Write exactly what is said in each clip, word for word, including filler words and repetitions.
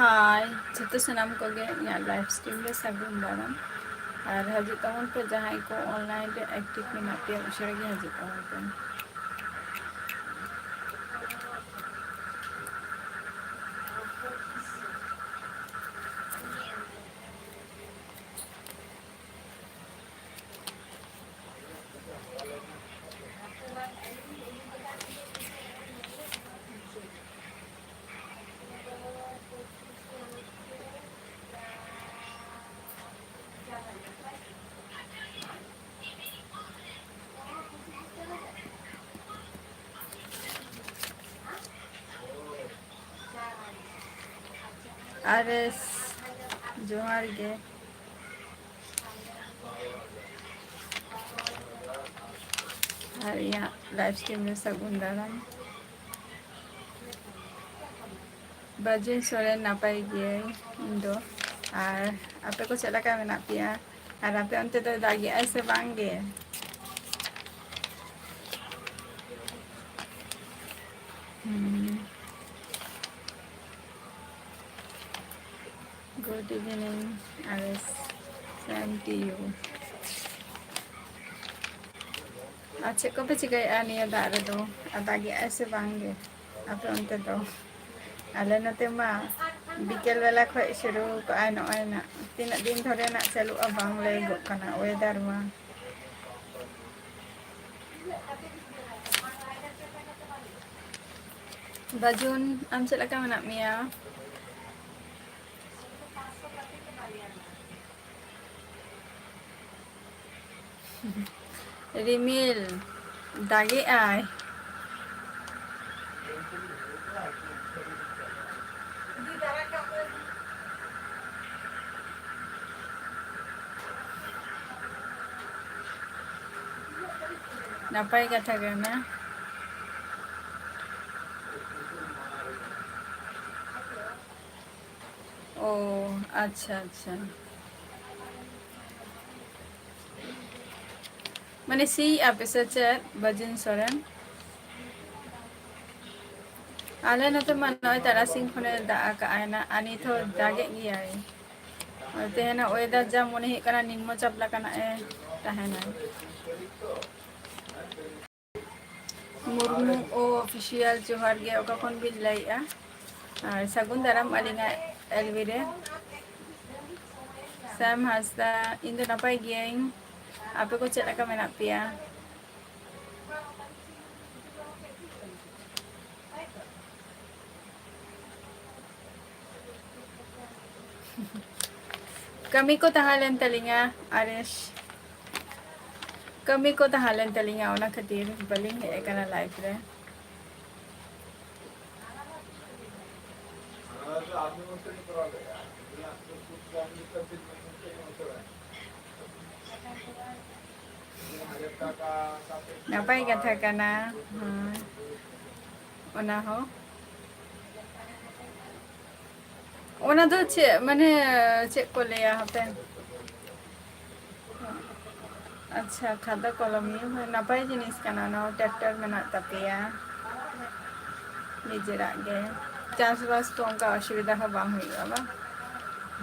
ᱦᱟᱭ, ᱡᱚᱛᱚ ᱥᱟᱱᱟᱢ ᱠᱚᱜᱮ ᱤᱧᱟᱹᱜ live stream ᱨᱮ ᱥᱟᱹᱜᱩᱱ ᱫᱟᱨᱟᱢ᱾ ᱟᱨ ᱦᱤᱡᱩᱜ ᱛᱟᱵᱚᱱ ᱯᱮ, ᱡᱟᱦᱟᱸᱭ ᱠᱚ online ᱨᱮ active ᱢᱮᱱᱟᱜ ᱯᱮᱭᱟ, ᱩᱥᱟᱹᱨᱟ ᱜᱮ ᱦᱤᱡᱩᱜ ᱛᱟᱵᱚᱱ ᱯᱮ᱾ ᱟᱨᱮᱥ, ᱡᱚᱦᱟᱨ ᱜᱮ᱾ ᱟᱨ ᱤᱧᱟᱹᱜ live stream ᱨᱮ ᱥᱟᱹᱜᱩᱱ ᱫᱟᱨᱟᱢ᱾ ᱵᱟᱹᱡᱩᱱ ᱥᱚᱨᱮᱱ, ᱱᱟᱯᱟᱭ ᱜᱤᱭᱟᱹᱧ ᱤᱧ ᱫᱚ᱾ ᱟᱨ ᱟᱯᱮ ᱠᱚ ᱪᱮᱫ ᱞᱮᱠᱟ ᱢᱮᱱᱟᱜ ᱯᱮᱭᱟ? ᱟᱨ ᱟᱯᱮ ᱚᱱᱛᱮ ᱫᱚᱭ ᱫᱟᱜᱮᱜᱼᱟᱭ ᱥᱮ ᱵᱟᱝ ᱜᱮ? ᱦᱩᱸ᱾ Good evening, Aris. Same to you. ᱟᱨ ᱪᱮᱫ ᱠᱚᱯᱮ ᱪᱤᱠᱟᱹᱭᱮᱫᱼᱟ ᱱᱤᱭᱟᱹ ᱫᱟᱜ ᱨᱮᱫᱚ? ᱟᱨ ᱫᱟᱜᱮᱜᱼᱟᱭ ᱥᱮ ᱵᱟᱝ ᱜᱮ ᱟᱯᱮ ᱚᱱᱛᱮ ᱫᱚ? ᱟᱞᱮ ᱱᱚᱛᱮ ᱢᱟ ᱵᱤᱠᱮᱞ ᱵᱮᱞᱟ ᱠᱷᱚᱡ ᱥᱩᱨᱩ ᱠᱟᱜᱼᱟᱭ, ᱱᱚᱜᱼᱚᱭ ᱱᱟᱜ ᱛᱤᱱᱟᱹᱜ ᱫᱤᱱ ᱫᱷᱚᱨᱮ ᱱᱟᱜ ᱪᱟᱹᱞᱩᱜᱼᱟ ᱵᱟᱝ ᱞᱟᱹᱭᱚᱜᱚᱜ ᱠᱟᱱᱟ weather ᱢᱟ᱾ ᱵᱟᱡᱩᱱ, ᱟᱢ ᱪᱮᱫ ᱞᱮᱠᱟ ᱢᱮᱱᱟᱜ ᱢᱮᱭᱟ? ᱨᱤᱢᱤᱞ ᱫᱟᱜᱮᱜᱼᱟᱭ᱾ ᱱᱟᱯᱟᱭ ᱠᱟᱛᱷᱟ ᱠᱟᱱᱟ᱾ ᱚ, ᱟᱪᱪᱷᱟ, ᱟᱪᱪᱷᱟ᱾ ᱢᱟᱱᱮ ᱥᱤᱭᱮᱜᱼᱟ ᱯᱮ ᱥᱮ ᱪᱮᱫ, ᱵᱟᱹᱡᱩᱱ ᱥᱚᱨᱮᱱ? ᱟᱞᱮ ᱱᱚᱛᱮ ᱢᱟ ᱱᱚᱜᱼᱚᱭ ᱛᱟᱨᱟᱥᱤᱧ ᱠᱷᱚᱱᱮ ᱫᱟᱜ ᱟᱠᱟᱜᱼᱟᱭ ᱱᱟᱜ, ᱟᱨ ᱱᱤᱛ ᱦᱚᱸ ᱫᱟᱜᱮᱫ ᱜᱮᱭᱟᱭ᱾ ᱟᱨ ᱛᱮᱦᱮᱧᱟᱜ weather ᱡᱟ ᱢᱚᱱᱮ ᱦᱩᱭᱩᱜ ᱠᱟᱱᱟ ᱱᱤᱢᱱᱚ ᱪᱟᱯ ᱞᱮᱠᱟᱱᱟᱜ ᱮ ᱛᱟᱦᱮᱱᱟ᱾ ᱢᱩᱨᱢᱩ ᱚᱯᱷᱤᱥᱤᱭᱟᱞ ᱡᱚᱦᱟᱨ ᱜᱮ, ᱚᱠᱟ ᱠᱷᱚᱱ ᱵᱤᱱ ᱞᱟᱹᱭᱮᱜᱼᱟ? ᱟᱨ ᱥᱟᱹᱜᱩᱱ ᱫᱟᱨᱟᱢ ᱟᱹᱞᱤᱧᱟᱜ ᱮᱞᱵᱤ ᱨᱮ᱾ ᱥᱟᱢ ᱦᱟᱸᱥᱫᱟ, ᱤᱧ ᱫᱚ ᱱᱟᱯᱟᱭ ᱜᱤᱭᱟᱹᱧ, ᱟᱯᱮ ᱠᱚ ᱪᱮᱫ ᱞᱮᱠᱟ ᱢᱮᱱᱟᱜ ᱯᱮᱭᱟ? ᱠᱟᱹᱢᱤ ᱠᱚ ᱛᱟᱦᱮᱸ ᱞᱮᱱ ᱛᱟᱹᱞᱤᱧᱟ, ᱟᱨᱮᱥ, ᱠᱟᱹᱢᱤ ᱠᱚ ᱛᱟᱦᱮᱸ ᱞᱮᱱ ᱛᱟᱹᱞᱤᱧᱟ, ᱚᱱᱟ ᱠᱷᱟᱹᱛᱤᱨ ᱵᱟᱹᱞᱤᱧ ᱦᱮᱡ ᱟᱠᱟᱱᱟ live ᱨᱮ᱾ ᱱᱟᱯᱟᱭ ᱠᱟᱛᱷᱟ ᱠᱟᱱᱟ᱾ ᱦᱮᱸ, ᱚᱱᱟ ᱦᱚᱸ᱾ ᱚᱱᱟ ᱫᱚ ᱪᱮᱫ, ᱢᱟᱱᱮ, ᱪᱮᱫ ᱠᱚ ᱞᱟᱹᱭᱟ ᱦᱟᱯᱮ? ᱟᱪᱪᱷᱟ, ᱠᱷᱟᱛᱟ ᱠᱚᱞᱚᱢ ᱱᱤᱭᱟᱹ ᱦᱚᱸ ᱱᱟᱯᱟᱭ ᱡᱤᱱᱤᱥ ᱠᱟᱱᱟ, ᱱᱚᱣᱟ tractor ᱢᱮᱱᱟᱜ ᱛᱟᱯᱮᱭᱟ, ᱱᱤᱡᱮᱨᱟᱜ ᱜᱮ᱾ ᱪᱟᱥᱵᱟᱥ ᱛᱚ ᱚᱱᱠᱟ ᱚᱥᱩᱵᱤᱫᱟ ᱦᱚᱸ ᱵᱟᱝ ᱦᱩᱭᱩᱜᱼᱟ ᱵᱟᱝ?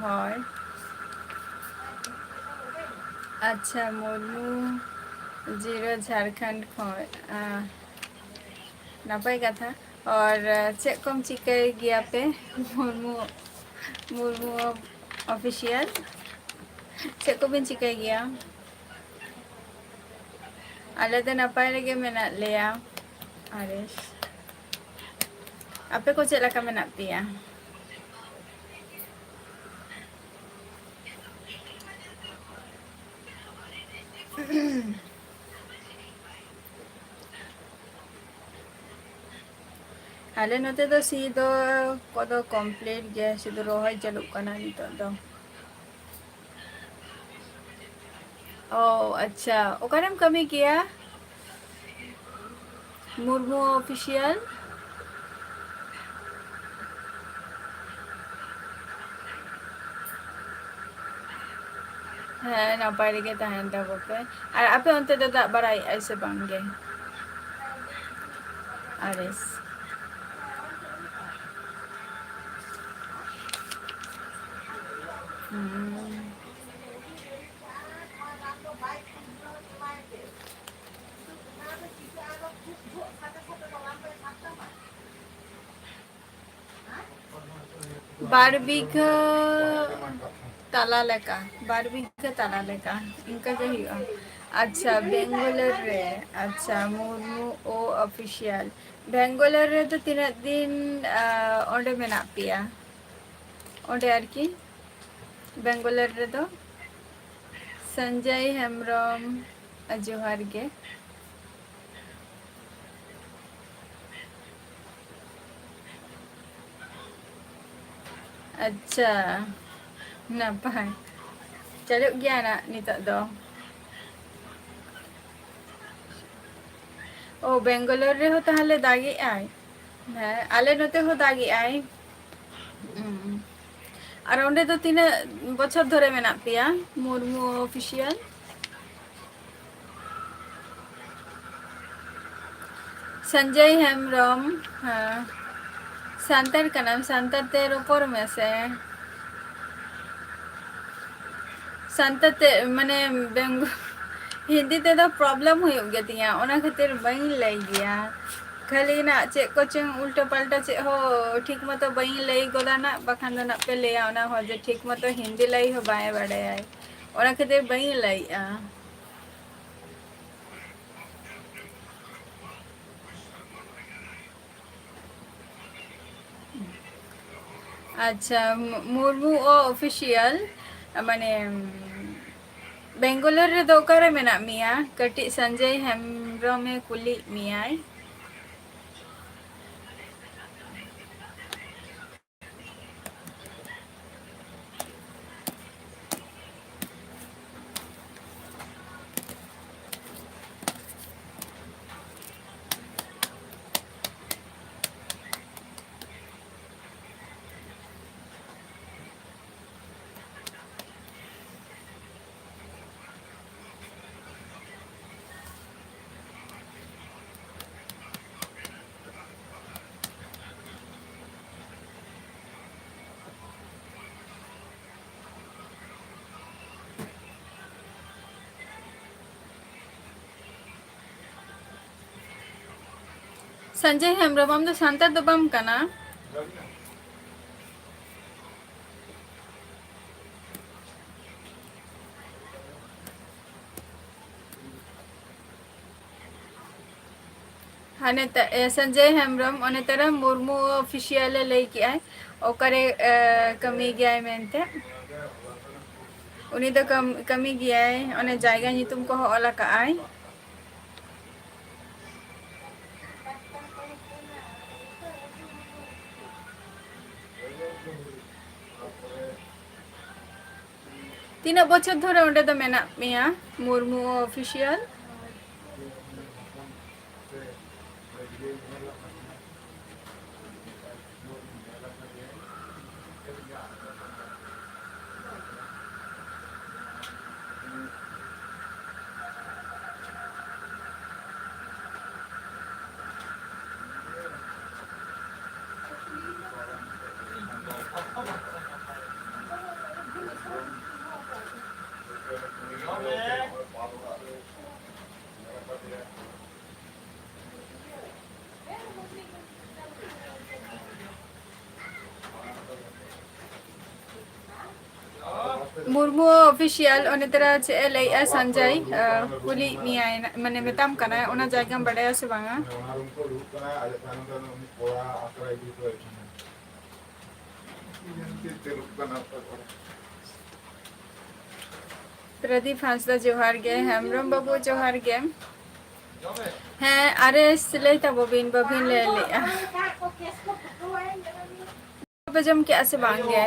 ᱦᱳᱭ᱾ ᱟᱪᱪᱷᱟ, ᱢᱩᱨᱢᱩ ᱡᱤᱨᱳ ᱡᱷᱟᱲᱠᱷᱚᱸᱰ ᱠᱷᱚᱱ, ᱟᱸ, ᱱᱟᱯᱟᱭ ᱠᱟᱛᱷᱟ᱾ ᱟᱨ ᱪᱮᱫ ᱠᱚᱢ ᱪᱤᱠᱟᱹᱭ ᱜᱮᱭᱟ ᱯᱮ? ᱢᱩᱨᱢᱩ, ᱢᱩᱨᱢᱩ ᱚᱯᱷᱤᱥᱤᱭᱟᱞ, ᱪᱮᱫ ᱠᱚᱵᱤᱱ ᱪᱤᱠᱟᱹᱭ ᱜᱮᱭᱟ? ᱟᱞᱮ ᱫᱚ ᱱᱟᱯᱟᱭ ᱨᱮᱜᱮ ᱢᱮᱱᱟᱜ ᱞᱮᱭᱟ᱾ ᱟᱨᱮᱥ, ᱟᱯᱮ ᱠᱚ ᱪᱮᱫ ᱞᱮᱠᱟ ᱢᱮᱱᱟᱜ ᱯᱮᱭᱟ? ᱟᱞᱮ ᱱᱚᱛᱮ ᱫᱚ ᱥᱤ ᱫᱚ ᱠᱚᱫᱚ complete ᱜᱮ, ᱥᱩᱫᱷᱩ ᱨᱚᱦᱚᱭ ᱪᱟᱹᱞᱩᱜ ᱠᱟᱱᱟ ᱱᱤᱛᱚᱜ ᱫᱚ᱾ ᱚ, ᱟᱪᱪᱷᱟ, ᱚᱠᱟᱨᱮᱢ ᱠᱟᱹᱢᱤ ᱠᱮᱭᱟ? ᱢᱩᱨᱢᱩ ᱚᱯᱷᱤᱥᱤᱭᱟᱞ᱾ ᱦᱮᱸ, ᱱᱟᱯᱟᱭ ᱨᱮᱜᱮ ᱛᱟᱦᱮᱱ ᱛᱟᱵᱚ ᱯᱮ᱾ ᱟᱨ ᱟᱯᱮ ᱚᱱᱛᱮ ᱫᱚ ᱫᱟᱜ ᱵᱟᱲᱟᱭᱮᱫᱟᱭ ᱥᱮ ᱵᱟᱝ ᱜᱮ? ᱟᱨᱮᱥ, ᱦᱩᱸ᱾ ᱵᱟᱨ ᱵᱤᱜᱷᱟᱹ ᱛᱟᱞᱟ ᱞᱮᱠᱟ, ᱵᱟᱨ ᱵᱤᱜᱷᱟᱹ ᱛᱟᱞᱟ ᱞᱮᱠᱟ ᱤᱱᱠᱟᱹ ᱜᱮ ᱦᱩᱭᱩᱜᱼᱟ᱾ ᱟᱪᱪᱷᱟ, ᱵᱮᱝᱜᱟᱞᱳᱨ ᱨᱮ, ᱟᱪᱪᱷᱟ, ᱢᱩᱨᱢᱩ ᱳ ᱚᱯᱷᱤᱥᱤᱭᱟᱞ᱾ ᱵᱮᱝᱜᱟᱞᱳᱨ ᱨᱮᱫᱚ ᱛᱤᱱᱟᱹᱜ ᱫᱤᱱ, ᱟ, ᱚᱸᱰᱮ ᱢᱮᱱᱟᱜ ᱯᱮᱭᱟ? ᱚᱸᱰᱮ ᱟᱨᱠᱤ ᱵᱮᱝᱜᱟᱞᱳᱨ ᱨᱮᱫᱚ᱾ ᱥᱚᱧᱡᱚᱭ ᱦᱮᱢᱵᱨᱚᱢ, ᱡᱚᱦᱟᱨ ᱜᱮ᱾ ᱟᱪᱪᱷᱟ, ᱱᱟᱯᱟᱭ᱾ ᱪᱟᱹᱞᱩᱜ ᱜᱮᱭᱟ ᱱᱟᱜ ᱱᱤᱛᱚᱜ ᱫᱚ᱾ ᱳ, ᱵᱮᱝᱜᱟᱞᱳᱨ ᱨᱮᱦᱚᱸ ᱛᱟᱦᱞᱮ ᱫᱟᱜᱮᱜᱼᱟᱭ? ᱦᱮᱸ, ᱟᱞᱮ ᱱᱚᱛᱮ ᱦᱚᱸ ᱫᱟᱜᱮᱜᱼᱟᱭ᱾ ᱦᱩᱸ᱾ ᱟᱨ ᱚᱸᱰᱮ ᱫᱚ ᱛᱤᱱᱟᱹᱜ ᱵᱚᱪᱷᱚᱨ ᱫᱷᱚᱨᱮ ᱢᱮᱱᱟᱜ ᱯᱮᱭᱟ, ᱢᱩᱨᱢᱩ ᱚᱯᱷᱤᱥᱤᱭᱟᱞ? ᱥᱚᱧᱡᱚᱭ ᱦᱮᱢᱵᱨᱚᱢ, ᱦᱮᱸ᱾ ᱥᱟᱱᱛᱟᱲ ᱠᱟᱱᱟᱢ, ᱥᱟᱱᱛᱟᱲ ᱛᱮ ᱨᱚᱯᱚᱲ ᱢᱮᱥᱮ᱾ ᱥᱟᱱᱛᱟᱲ ᱛᱮ, ᱢᱟᱱᱮ, ᱵᱮᱝᱜᱚ-, ᱦᱤᱱᱫᱤ ᱛᱮᱫᱚ problem ᱦᱩᱭᱩᱜ ᱜᱮᱛᱤᱧᱟ, ᱚᱱᱟ ᱠᱷᱟᱹᱛᱤᱨ ᱵᱟᱹᱧ ᱞᱟᱹᱭ ᱜᱮᱭᱟ᱾ ᱠᱷᱟᱹᱞᱤ ᱱᱟᱜ ᱪᱮᱫ ᱠᱚᱪᱚᱝ ᱩᱞᱴᱟᱹ ᱯᱟᱞᱴᱟ ᱪᱮᱫ ᱦᱚᱸ ᱴᱷᱤᱠ ᱢᱚᱛᱚ ᱵᱟᱹᱧ ᱞᱟᱹᱭ ᱜᱚᱫᱟ ᱱᱟᱜ, ᱵᱟᱠᱷᱟᱱ ᱫᱚ ᱱᱟᱜ ᱯᱮ ᱞᱟᱹᱭᱟ ᱚᱱᱟ ᱦᱚᱸ ᱡᱮ ᱴᱷᱤᱠ ᱢᱚᱛᱚ ᱦᱤᱱᱫᱤ ᱞᱟᱹᱭ ᱦᱚᱸ ᱵᱟᱭ ᱵᱟᱲᱟᱭᱟᱭ, ᱚᱱᱟ ᱠᱷᱟᱹᱛᱤᱨ ᱵᱟᱹᱧ ᱞᱟᱹᱭᱮᱜᱼᱟ᱾ ᱟᱪᱪᱷᱟ, ᱢᱩ-, ᱢᱩᱨᱢᱩ ᱳ ᱚᱯᱷᱤᱥᱤᱭᱟᱞ, ᱢᱟᱱᱮ, ᱵᱮᱝᱜᱟᱞᱳᱨ ᱨᱮᱫᱚ ᱚᱠᱟᱨᱮ ᱢᱮᱱᱟᱜ ᱢᱮᱭᱟ? ᱠᱟᱹᱴᱤᱡ ᱥᱚᱧᱡᱚᱭ ᱦᱮᱢᱵᱨᱚᱢᱮ ᱠᱩᱞᱤᱭᱮᱫ ᱢᱮᱭᱟᱭ᱾ ᱥᱚᱧᱡᱚᱭ ᱦᱮᱢᱵᱨᱚᱢ, ᱟᱢ ᱫᱚ ᱥᱟᱱᱛᱟᱲ ᱫᱚ ᱵᱟᱢ ᱠᱟᱱᱟ᱾ ᱦᱟᱱᱮ ᱛᱟ-, ᱮ, ᱥᱚᱧᱡᱚᱭ ᱦᱮᱢᱵᱨᱚᱢ, ᱚᱱᱮ ᱛᱟᱨᱟ ᱢᱩᱨᱢᱩ ᱚᱯᱷᱤᱥᱤᱭᱟᱞ ᱮ ᱞᱟᱹᱭ ᱠᱮᱜᱼᱟᱭ, ᱚᱠᱟᱨᱮ, ᱮ, ᱠᱟᱹᱢᱤ ᱜᱮᱭᱟᱭ ᱢᱮᱱᱛᱮ᱾ ᱩᱱᱤ ᱫᱚ ᱠᱟᱹᱢ-, ᱠᱟᱹᱢᱤ ᱜᱮᱭᱟᱭ, ᱚᱱᱮ ᱡᱟᱭᱜᱟ ᱧᱩᱛᱩᱢ ᱠᱚᱦᱚᱸ ᱚᱞ ᱟᱠᱟᱜᱼᱟᱭ᱾ ᱛᱤᱱᱟᱹᱜ ᱵᱚᱪᱷᱚᱨ ᱫᱷᱚᱨᱮ ᱚᱸᱰᱮ ᱫᱚ ᱢᱮᱱᱟᱜ ᱢᱮᱭᱟ, ᱢᱩᱨᱢᱩ ᱚᱯᱷᱤᱥᱤᱭᱟᱞ? ᱢᱩᱨᱢᱩ ᱚᱯᱷᱤᱥᱤᱭᱟᱞ, ᱚᱱᱮ ᱛᱟᱨᱟ ᱪᱮᱫ ᱮ ᱞᱟᱹᱭᱮᱜᱼᱟ ᱥᱚᱧᱡᱚᱭ, ᱟ, ᱠᱩᱞᱤᱭᱮᱫ ᱢᱮᱭᱟᱭ, ᱢᱟᱱᱮ ᱢᱮᱛᱟᱢ ᱠᱟᱱᱟᱭ, ᱚᱱᱟ ᱡᱟᱭᱜᱟᱢ ᱵᱟᱰᱟᱭᱟ ᱥᱮ ᱵᱟᱝᱟ? ᱯᱨᱚᱫᱤᱯ ᱦᱟᱸᱥᱫᱟ ᱡᱚᱦᱟᱨ ᱜᱮ, ᱦᱮᱢᱵᱨᱚᱢ ᱵᱟᱹᱵᱩ ᱡᱚᱦᱟᱨ ᱜᱮ᱾ ᱦᱮᱸ, ᱟᱨᱮᱥ ᱞᱟᱹᱭ ᱛᱟᱵᱚ ᱵᱤᱱ, ᱵᱟᱹᱵᱤᱱ ᱞᱟᱹᱭ ᱞᱮᱜᱼᱟ᱾ ᱯᱮ ᱡᱚᱢ ᱠᱮᱜᱼᱟ ᱥᱮ ᱵᱟᱝ ᱜᱮ?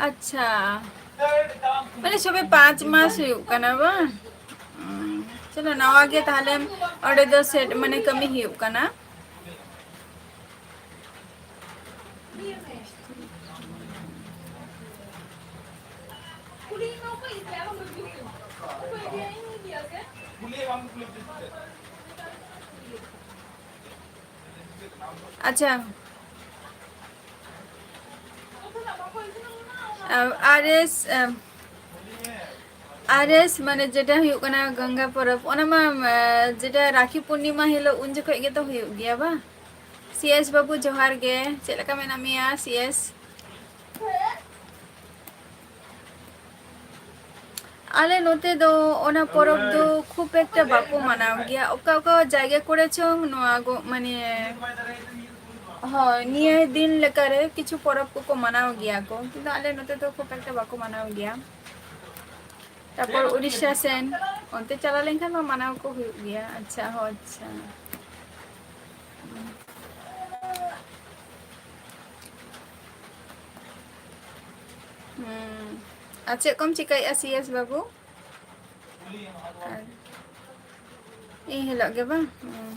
ᱟᱪᱪᱷᱟ, ᱢᱟᱱᱮ ᱥᱚᱵᱮ ᱯᱟᱸᱪ ᱢᱟᱥ ᱦᱩᱭᱩᱜ ᱠᱟᱱᱟ ᱵᱟᱝ? ᱩᱸ, ᱪᱚᱞᱚ, ᱱᱟᱣᱟ ᱜᱮ ᱛᱟᱦᱞᱮ ᱚᱸᱰᱮ ᱫᱚ ᱥᱮᱴ, ᱢᱟᱱᱮ ᱠᱟᱹᱢᱤ ᱦᱩᱭᱩᱜ ᱠᱟᱱᱟ᱾ ᱟᱪᱪᱷᱟ᱾ ᱟᱨ ᱮᱥ, ᱟᱨ ᱮᱥ ᱢᱟᱱᱮ ᱡᱮᱴᱟ ᱦᱩᱭᱩᱜ ᱠᱟᱱᱟ ᱜᱚᱝᱜᱟ ᱯᱚᱨᱚᱵᱽ, ᱚᱱᱟ ᱢᱟ, ᱮ, ᱡᱮᱴᱟ ᱨᱟᱠᱷᱤ ᱯᱩᱨᱱᱤᱢᱟ ᱦᱤᱞᱳᱜ ᱩᱱ ᱡᱚᱠᱷᱚᱡ ᱜᱮᱛᱚ ᱦᱩᱭᱩᱜ ᱜᱮᱭᱟ ᱵᱟᱝ? ᱥᱤ ᱮᱥ ᱵᱟᱹᱵᱩ ᱡᱚᱦᱟᱨ ᱜᱮ, ᱪᱮᱫ ᱞᱮᱠᱟ ᱢᱮᱱᱟᱜ ᱢᱮᱭᱟ ᱥᱤ ᱮᱥ? ᱟᱞᱮ ᱱᱚᱛᱮ ᱫᱚ ᱚᱱᱟ ᱯᱚᱨᱚᱵᱽ ᱫᱚ ᱠᱷᱩᱵ ᱮᱠᱴᱟ ᱵᱟᱠᱚ ᱢᱟᱱᱟᱣ ᱜᱮᱭᱟ, ᱚᱠᱟ ᱚᱠᱟ ᱡᱟᱭᱜᱟ ᱠᱚᱨᱮ ᱪᱚᱝ ᱱᱚᱣᱟ ᱜᱚ-, ᱢᱟᱱᱮ, ᱦᱳᱭ, ᱱᱤᱭᱟᱹ ᱫᱤᱱ ᱞᱮᱠᱟᱨᱮ ᱠᱤᱪᱷᱩ ᱯᱚᱨᱚᱵᱽ ᱠᱚᱠᱚ ᱢᱟᱱᱟᱣ ᱜᱮᱭᱟ ᱠᱚ, ᱠᱤᱱᱛᱩ ᱟᱞᱮ ᱱᱚᱛᱮ ᱫᱚ ᱠᱷᱩᱵ ᱮᱠᱴᱟ ᱵᱟᱠᱚ ᱢᱟᱱᱟᱣ ᱜᱮᱭᱟ᱾ ᱛᱟᱨᱯᱚᱨ ᱩᱲᱤᱥᱥᱟ ᱥᱮᱱ, ᱚᱱᱛᱮ ᱪᱟᱞᱟᱣ ᱞᱮᱱᱠᱷᱟᱱ ᱢᱟ ᱢᱟᱱᱟᱣ ᱠᱚ ᱦᱩᱭᱩᱜ ᱜᱮᱭᱟ᱾ ᱟᱪᱪᱷᱟ, ᱦᱚᱸ, ᱟᱪᱪᱷᱟ᱾ ᱦᱩᱸ᱾ ᱟᱨ ᱪᱮᱫ ᱠᱚᱢ ᱪᱤᱠᱟᱹᱭᱮᱫᱼᱟ ᱥᱤ ᱮᱥ ᱵᱟᱹᱵᱩ? ᱟᱨ ᱮᱱ ᱦᱤᱞᱳᱜ ᱜᱮ ᱵᱟᱝ? ᱦᱩᱸ᱾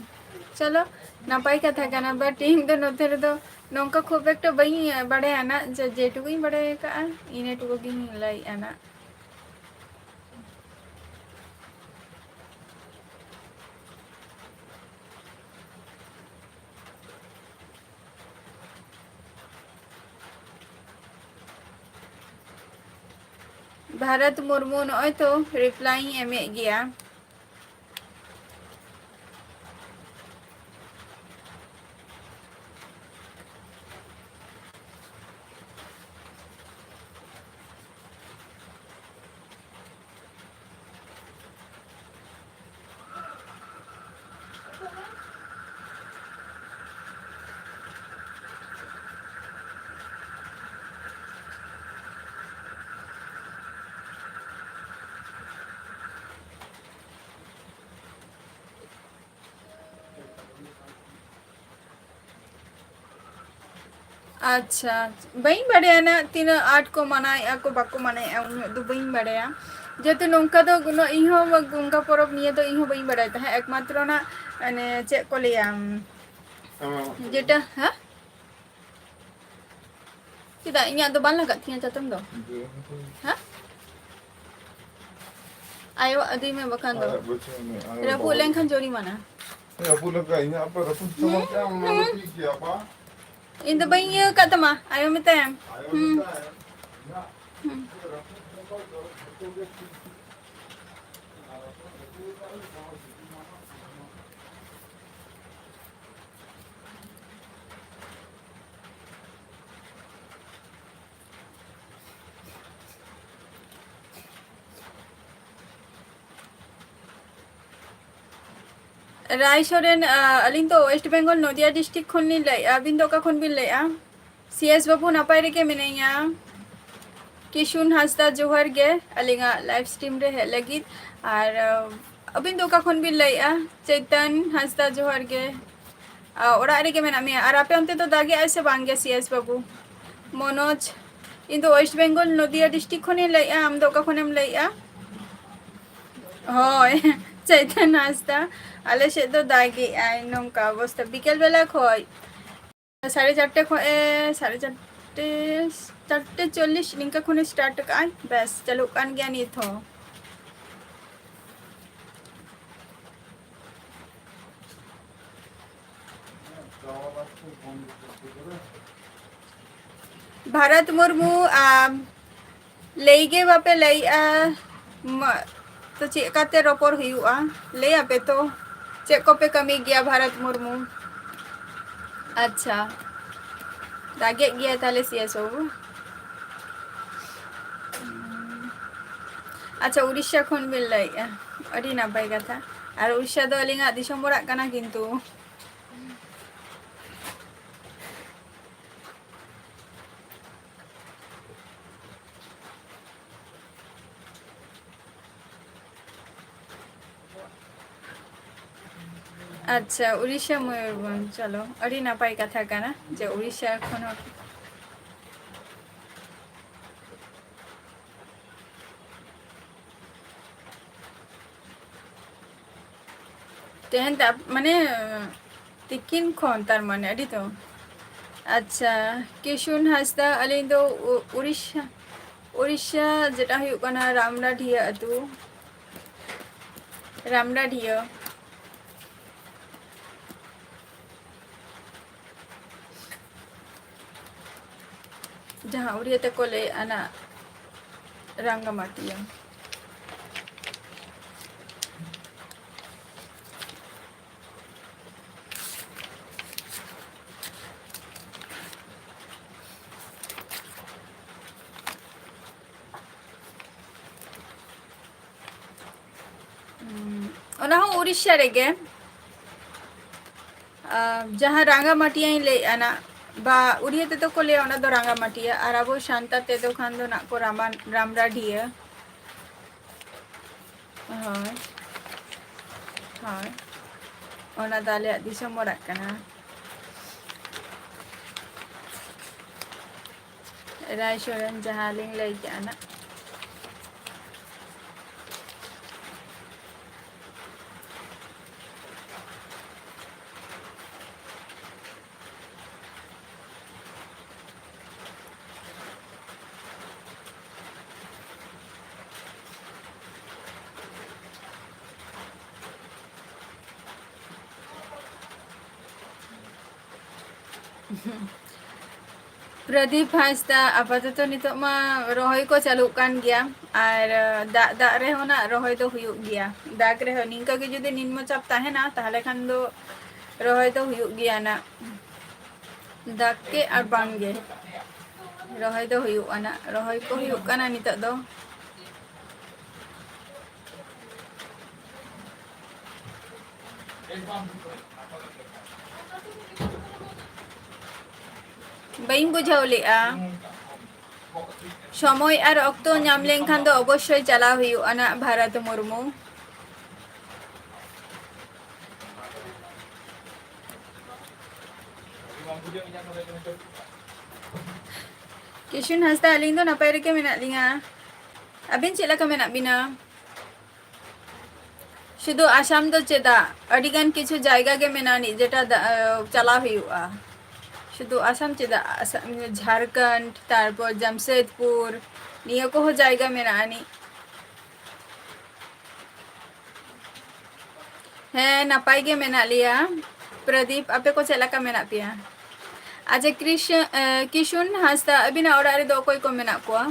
ᱪᱚᱞᱚ, ᱱᱟᱯᱟᱭ ᱠᱟᱛᱷᱟ ᱠᱟᱱᱟ, but ᱤᱧ ᱫᱚ ᱱᱚᱛᱮ ᱨᱮᱫᱚ ᱱᱚᱝᱠᱟ ᱠᱷᱩᱵ ᱮᱠᱴᱟ ᱵᱟᱹᱧ ᱵᱟᱲᱟᱭᱟ ᱱᱟᱜ, ᱡᱮ ᱡᱮᱴᱩᱠᱩᱧ ᱵᱟᱲᱟᱭ ᱟᱠᱟᱫᱼᱟ, ᱤᱱᱟᱹ ᱴᱩᱠᱩ ᱜᱤᱧ ᱞᱟᱹᱭᱮᱫᱼᱟ ᱱᱟᱜ᱾ ᱵᱷᱟᱨᱚᱛ ᱢᱩᱨᱢᱩ, ᱱᱚᱜᱼᱚᱭ ᱛᱚ reply ᱤᱧ ᱮᱢᱮᱫ ᱜᱮᱭᱟ᱾ ᱟᱪᱪᱷᱟ, ᱵᱟᱹᱧ ᱵᱟᱲᱟᱭᱟ ᱱᱟᱜ ᱛᱤᱱᱟᱹᱜ ᱟᱸᱴ ᱠᱚ ᱢᱟᱱᱟᱣᱮᱫᱼᱟ ᱠᱚ ᱵᱟᱠᱚ ᱢᱟᱱᱟᱣᱮᱫᱼᱟ, ᱩᱱᱟᱹᱜ ᱫᱚ ᱵᱟᱹᱧ ᱵᱟᱲᱟᱭᱟ᱾ ᱡᱮᱦᱮᱛᱩ ᱱᱚᱝᱠᱟ ᱫᱚ ᱩᱱᱟᱹᱜ ᱤᱧᱦᱚᱸ ᱜᱚᱝᱜᱟ ᱯᱚᱨᱚᱵᱽ ᱱᱤᱭᱮ ᱫᱚ ᱤᱧᱦᱚᱸ ᱵᱟᱹᱧ ᱵᱟᱲᱟᱭ ᱛᱟᱦᱮᱸᱫ, ᱮᱠᱢᱟᱛᱨᱚ ᱱᱟᱜ ᱢᱟᱱᱮ ᱪᱮᱫ ᱠᱚ ᱞᱟᱹᱭᱟ, ᱡᱮᱴᱟ, ᱦᱮᱸ? ᱪᱮᱫᱟᱜ ᱤᱧᱟᱹᱜ ᱫᱚ ᱵᱟᱝ ᱞᱟᱜᱟᱜ ᱛᱤᱧᱟᱹ ᱪᱟᱛᱚᱢ ᱫᱚ? ᱦᱮᱸ? ᱟᱭᱳᱣᱟᱜ ᱤᱫᱤᱭ ᱢᱮ ᱵᱟᱠᱷᱟᱱ ᱫᱚ᱾ ᱟᱭᱟᱜ ᱵᱟᱹᱪᱩᱜ ᱟᱹᱱᱤᱡ, ᱟᱭᱳ ᱨᱟᱹᱯᱩᱫ ᱵᱟᱵᱟ ᱞᱮᱱᱠᱷᱟᱱ ᱡᱩᱨᱤᱢᱟᱱᱟ᱾ ᱨᱟᱹᱯᱩᱫ ᱞᱮᱱᱠᱷᱟᱱ ᱤᱧᱟᱹᱜ ᱟᱯᱮ ᱨᱟᱹᱯᱩᱫ ᱪᱟᱵᱟ ᱠᱮᱜᱼᱟᱢ, ᱚᱱᱟ ᱫᱚ ᱦᱩᱸ᱾ ᱴᱷᱤᱠ ᱜᱮᱭᱟ, ᱵᱟ? ᱤᱧ ᱫᱚ ᱵᱟᱹᱧ ᱤᱭᱟᱹ ᱟᱠᱟᱫ ᱛᱟᱢᱟ, ᱟᱭᱳ ᱢᱮᱛᱟᱭᱟᱢ᱾ ᱟᱭᱳ ᱦᱩᱸ᱾ ᱢᱮᱛᱟᱭᱟᱢ᱾ ᱦᱩᱸ᱾ ᱨᱟᱹᱯᱩᱫ ᱞᱮᱱᱠᱷᱟᱱ ᱫᱚ ᱡᱚᱛᱚ ᱜᱮ ᱴᱷᱤᱠ ᱜᱮᱭᱟ᱾ ᱨᱟᱭ ᱥᱚᱨᱮᱱ, ᱟ, ᱟᱹᱞᱤᱧ ᱫᱚ ᱳᱭᱮᱥᱴ ᱵᱮᱝᱜᱚᱞ ᱱᱚᱫᱤᱭᱟ ᱰᱤᱥᱴᱨᱤᱠᱴ ᱠᱷᱚᱱ ᱞᱤᱧ ᱞᱟᱹᱭᱮᱫᱼᱟ᱾ ᱟᱹᱵᱤᱱ ᱫᱚ ᱚᱠᱟ ᱠᱷᱚᱱ ᱵᱤᱱ ᱞᱟᱹᱭᱮᱫᱼᱟ? ᱥᱤ ᱮᱥ ᱵᱟᱹᱵᱩ, ᱱᱟᱯᱟᱭ ᱨᱮᱜᱮ ᱢᱮᱱᱟᱧᱟ᱾ ᱠᱤᱥᱩᱱ ᱦᱟᱸᱥᱫᱟ, ᱡᱚᱦᱟᱨ ᱜᱮ ᱟᱹᱞᱤᱧᱟᱜ ᱞᱟᱭᱤᱵᱷ ᱥᱴᱨᱤᱢ ᱨᱮ ᱦᱮᱡ ᱞᱟᱹᱜᱤᱫ᱾ ᱟᱨ, ᱟ, ᱟᱹᱵᱤᱱ ᱫᱚ ᱚᱠᱟ ᱠᱷᱚᱱ ᱵᱤᱱ ᱞᱟᱹᱭᱮᱫᱼᱟ? ᱪᱳᱭᱛᱟᱱ ᱦᱟᱸᱥᱫᱟ, ᱡᱚᱦᱟᱨ ᱜᱮ᱾ ᱟ, ᱚᱲᱟᱜ ᱨᱮᱜᱮ ᱢᱮᱱᱟᱜ ᱢᱮᱭᱟ᱾ ᱟᱨ ᱟᱯᱮ ᱚᱱᱛᱮ ᱫᱚ ᱫᱟᱜᱮᱜᱼᱟᱭ ᱥᱮ ᱵᱟᱝ ᱜᱮ ᱥᱤ ᱮᱥ ᱵᱟᱹᱵᱩ? ᱢᱚᱱᱳᱡᱽ, ᱤᱧ ᱫᱚ ᱳᱭᱮᱥᱴ ᱵᱮᱝᱜᱚᱞ ᱱᱚᱫᱤᱭᱟ ᱰᱤᱥᱴᱨᱤᱠᱴ ᱠᱷᱚᱱᱤᱧ ᱞᱟᱹᱭᱮᱫᱼᱟ᱾ ᱟᱢ ᱫᱚ ᱚᱠᱟ ᱠᱷᱚᱱᱮᱢ ᱞᱟᱹᱭᱮᱫᱼᱟ? ᱦᱳᱭ, ᱪᱳᱭᱛᱟᱱ ᱦᱟᱸᱥᱫᱟ, ᱟᱞᱮ ᱥᱮᱫ ᱫᱚ ᱫᱟᱜᱮᱜᱼᱟᱭ, ᱱᱚᱝᱠᱟ ᱚᱵᱚᱥᱛᱟ᱾ ᱵᱤᱠᱮᱞ ᱵᱮᱞᱟ ᱠᱷᱚᱡ ᱥᱟᱲᱮ ᱪᱟᱨᱴᱮ ᱠᱷᱚᱡ ᱮ, ᱥᱟᱲᱮ ᱪᱟᱨᱴᱮ, ᱪᱟᱨᱴᱮ ᱪᱚᱞᱞᱤᱥ ᱱᱤᱝᱠᱟ ᱠᱷᱚᱱᱮ ᱥᱴᱟᱨᱴ ᱟᱠᱟᱫᱼᱟᱭ᱾ ᱵᱮᱥ, ᱪᱟᱹᱞᱩᱜ ᱠᱟᱱ ᱜᱮᱭᱟ ᱱᱤᱛ ᱦᱚᱸ᱾ ᱵᱷᱟᱨᱚᱛ ᱢᱩᱨᱢᱩ, ᱟᱢ ᱞᱟᱹᱭ ᱜᱮ ᱵᱟᱯᱮ ᱞᱟᱹᱭᱮᱜᱼᱟ, ᱢᱟ, ᱛᱚ ᱪᱮᱫ ᱠᱟᱛᱮ ᱨᱚᱯᱚᱲ ᱦᱩᱭᱩᱜᱼᱟ? ᱞᱟᱹᱭ ᱟᱯᱮ ᱛᱚ, ᱪᱮᱫ ᱠᱚᱯᱮ ᱠᱟᱹᱢᱤ ᱜᱮᱭᱟ ᱵᱷᱟᱨᱚᱛ ᱢᱩᱨᱢᱩ? ᱟᱪᱪᱷᱟ, ᱫᱟᱜᱮᱜ ᱜᱮᱭᱟ ᱛᱟᱦᱞᱮ ᱥᱤ ᱮᱥ ᱵᱟᱹᱵᱩ᱾ ᱟᱪᱪᱷᱟ, ᱩᱲᱤᱥᱥᱟ ᱠᱷᱚᱱ ᱵᱤᱱ ᱞᱟᱹᱭᱮᱜᱼᱟ, ᱟᱹᱰᱤ ᱱᱟᱯᱟᱭ ᱠᱟᱛᱷᱟ᱾ ᱟᱨ ᱩᱲᱤᱥᱥᱟ ᱫᱚ ᱟᱹᱞᱤᱧᱟᱜ ᱫᱤᱥᱚᱢ ᱚᱲᱟᱜ ᱠᱟᱱᱟ ᱠᱤᱱᱛᱩ᱾ ᱟᱪᱪᱷᱟ, ᱩᱲᱤᱥᱥᱟ ᱢᱚᱭᱩᱨᱵᱷᱚᱸᱡᱽ, ᱪᱚᱞᱚ, ᱟᱹᱰᱤ ᱱᱟᱯᱟᱭ ᱠᱟᱛᱷᱟ ᱠᱟᱱᱟ ᱡᱮ ᱩᱲᱤᱥᱥᱟ ᱠᱷᱚᱱ ᱦᱚᱸ᱾ ᱛᱮᱦᱮᱧ ᱛᱟ-, ᱢᱟᱱᱮ, ᱛᱤᱠᱤᱱ ᱠᱷᱚᱱ, ᱛᱟᱨ ᱢᱟᱱᱮ, ᱟᱹᱰᱤ ᱛᱚ᱾ ᱟᱪᱪᱷᱟ, ᱠᱤᱥᱩᱱ ᱦᱟᱸᱥᱫᱟ, ᱟᱹᱞᱤᱧ ᱫᱚ ᱩ-, ᱩᱲᱤᱥᱥᱟ, ᱩᱲᱤᱥᱥᱟ ᱡᱮᱴᱟ ᱦᱩᱭᱩᱜ ᱠᱟᱱᱟ ᱨᱟᱢᱰᱟᱰᱷᱤᱭᱟᱹ ᱟᱹᱛᱩ, ᱨᱟᱢᱰᱟᱰᱷᱤᱭᱟᱹ᱾ ᱡᱟᱦᱟᱸ ᱩᱲᱤᱭᱟ ᱛᱮᱠᱚ ᱞᱟᱹᱭᱮᱫᱼᱟ ᱱᱟ ᱨᱟᱝᱜᱟᱢᱟᱴᱤᱭᱟ᱾ ᱦᱩᱸ, ᱚᱱᱟ ᱦᱚᱸ ᱩᱲᱤᱥᱥᱟ ᱨᱮᱜᱮ᱾ ᱟᱨ ᱡᱟᱦᱟᱸ ᱨᱟᱸᱜᱟ ᱢᱟᱹᱴᱤᱭᱟᱹᱧ ᱞᱟᱹᱭᱮᱫᱼᱟ ᱱᱟᱜ, ᱵᱟ ᱩᱲᱤᱭᱟ ᱛᱮᱫᱚ ᱠᱚ ᱞᱟᱹᱭᱟ ᱚᱱᱟ ᱫᱚ ᱨᱟᱸᱜᱟ ᱢᱟᱹᱴᱤᱭᱟᱹ, ᱟᱨ ᱟᱵᱚ ᱥᱟᱱᱛᱟᱲ ᱛᱮᱫᱚ ᱠᱷᱟᱱ ᱫᱚ ᱱᱟᱜ ᱠᱚ ᱨᱟᱢᱟᱱ-, ᱨᱟᱢᱨᱟᱰᱤᱭᱟᱹ᱾ ᱦᱳᱭ, ᱦᱳᱭ, ᱚᱱᱟ ᱫᱚ ᱟᱞᱮᱭᱟᱜ ᱫᱤᱥᱚᱢ ᱚᱲᱟᱜ ᱠᱟᱱᱟ᱾ ᱨᱟᱭᱥᱚᱨᱮᱱ ᱡᱟᱦᱟᱸ ᱞᱤᱧ ᱞᱟᱹᱭ ᱠᱮᱜᱼᱟ ᱱᱟᱜ᱾ ᱯᱨᱚᱫᱤᱯ ᱦᱟᱸᱥᱫᱟ, ᱟᱯᱟᱛᱚᱛᱚ ᱱᱤᱛᱚᱜ ᱢᱟ ᱨᱚᱦᱚᱭ ᱠᱚ ᱪᱟᱹᱞᱩᱜ ᱠᱟᱱ ᱜᱮᱭᱟ, ᱟᱨ, ᱟᱸ, ᱫᱟᱜ, ᱫᱟᱜ ᱨᱮᱦᱚᱸ ᱱᱟᱜ ᱨᱚᱦᱚᱭ ᱫᱚ ᱦᱩᱭᱩᱜ ᱜᱮᱭᱟ᱾ ᱫᱟᱜ ᱨᱮᱦᱚᱸ ᱱᱤᱝᱠᱟᱹ ᱜᱮ ᱡᱩᱫᱤ ᱱᱤᱢᱱᱚ ᱪᱟᱯ ᱛᱟᱦᱮᱱᱟ, ᱛᱟᱦᱚᱞᱮ ᱠᱷᱟᱱ ᱫᱚ ᱨᱚᱦᱚᱭ ᱫᱚ ᱦᱩᱭᱩᱜ ᱜᱮᱭᱟ ᱱᱟᱜ᱾ ᱫᱟᱜ ᱠᱮ ᱟᱨ ᱵᱟᱝ ᱜᱮ, ᱨᱚᱦᱚᱭ ᱫᱚ ᱦᱩᱭᱩᱜᱼᱟ ᱱᱟᱜ᱾ ᱨᱚᱦᱚᱭ ᱠᱚ ᱦᱩᱭᱩᱜ ᱠᱟᱱᱟ ᱱᱤᱛᱚᱜ ᱫᱚ᱾ ᱵᱟᱹᱧ ᱵᱩᱡᱷᱟᱹᱣ ᱞᱮᱜᱼᱟ᱾ ᱥᱚᱢᱚᱭ ᱟᱨ ᱚᱠᱛᱚ ᱧᱟᱢ ᱞᱮᱱᱠᱷᱟᱱ ᱫᱚ ᱚᱵᱚᱥᱥᱳᱭ ᱪᱟᱞᱟᱣ ᱦᱩᱭᱩᱜᱼᱟ ᱱᱟᱜ, ᱵᱷᱟᱨᱚᱛ ᱢᱩᱨᱢᱩ᱾ ᱠᱤᱥᱩᱱ ᱦᱟᱸᱥᱫᱟ, ᱟᱹᱞᱤᱧ ᱫᱚ ᱱᱟᱯᱟᱭ ᱨᱮᱜᱮ ᱢᱮᱱᱟᱜ ᱞᱤᱧᱟ᱾ ᱟᱹᱵᱤᱱ ᱪᱮᱫ ᱞᱮᱠᱟ ᱢᱮᱱᱟᱜ ᱵᱤᱱᱟ? ᱥᱩᱫᱷᱩ ᱟᱥᱟᱢ ᱫᱚ ᱪᱮᱫᱟᱜ? ᱟᱹᱰᱤᱜᱟᱱ ᱠᱤᱪᱷᱩ ᱡᱟᱭᱜᱟ ᱜᱮ ᱢᱮᱱᱟᱜ ᱟᱹᱱᱤᱡ, ᱡᱮᱴᱟ ᱫᱟ-, ᱪᱟᱞᱟᱣ ᱦᱩᱭᱩᱜᱼᱟ᱾ ᱥᱩᱫᱷᱩ ᱟᱥᱟᱢ ᱪᱮᱫᱟᱜ? ᱟᱥᱟᱢ, ᱡᱷᱟᱲᱠᱷᱚᱸᱰ, ᱛᱟᱨᱯᱚᱨ ᱡᱟᱢᱥᱮᱫᱽᱯᱩᱨ, ᱱᱤᱭᱟᱹ ᱠᱚᱦᱚᱸ ᱡᱟᱭᱜᱟ ᱢᱮᱱᱟᱜ ᱟᱹᱱᱤᱡ᱾ ᱦᱮᱸ, ᱱᱟᱯᱟᱭ ᱜᱮ ᱢᱮᱱᱟᱜ ᱞᱮᱭᱟ᱾ ᱯᱨᱚᱫᱤᱯ, ᱟᱯᱮ ᱠᱚ ᱪᱮᱫ ᱞᱮᱠᱟ ᱢᱮᱱᱟᱜ ᱯᱮᱭᱟ? ᱟᱪᱪᱷᱟ, ᱠᱨᱤᱥ-, ᱮ, ᱠᱤᱥᱩᱱ ᱦᱟᱸᱥᱫᱟ, ᱟᱹᱵᱤᱱᱟᱜ ᱚᱲᱟᱜ ᱨᱮᱫᱚ ᱚᱠᱚᱭ ᱠᱚ ᱢᱮᱱᱟᱜ ᱠᱚᱣᱟ?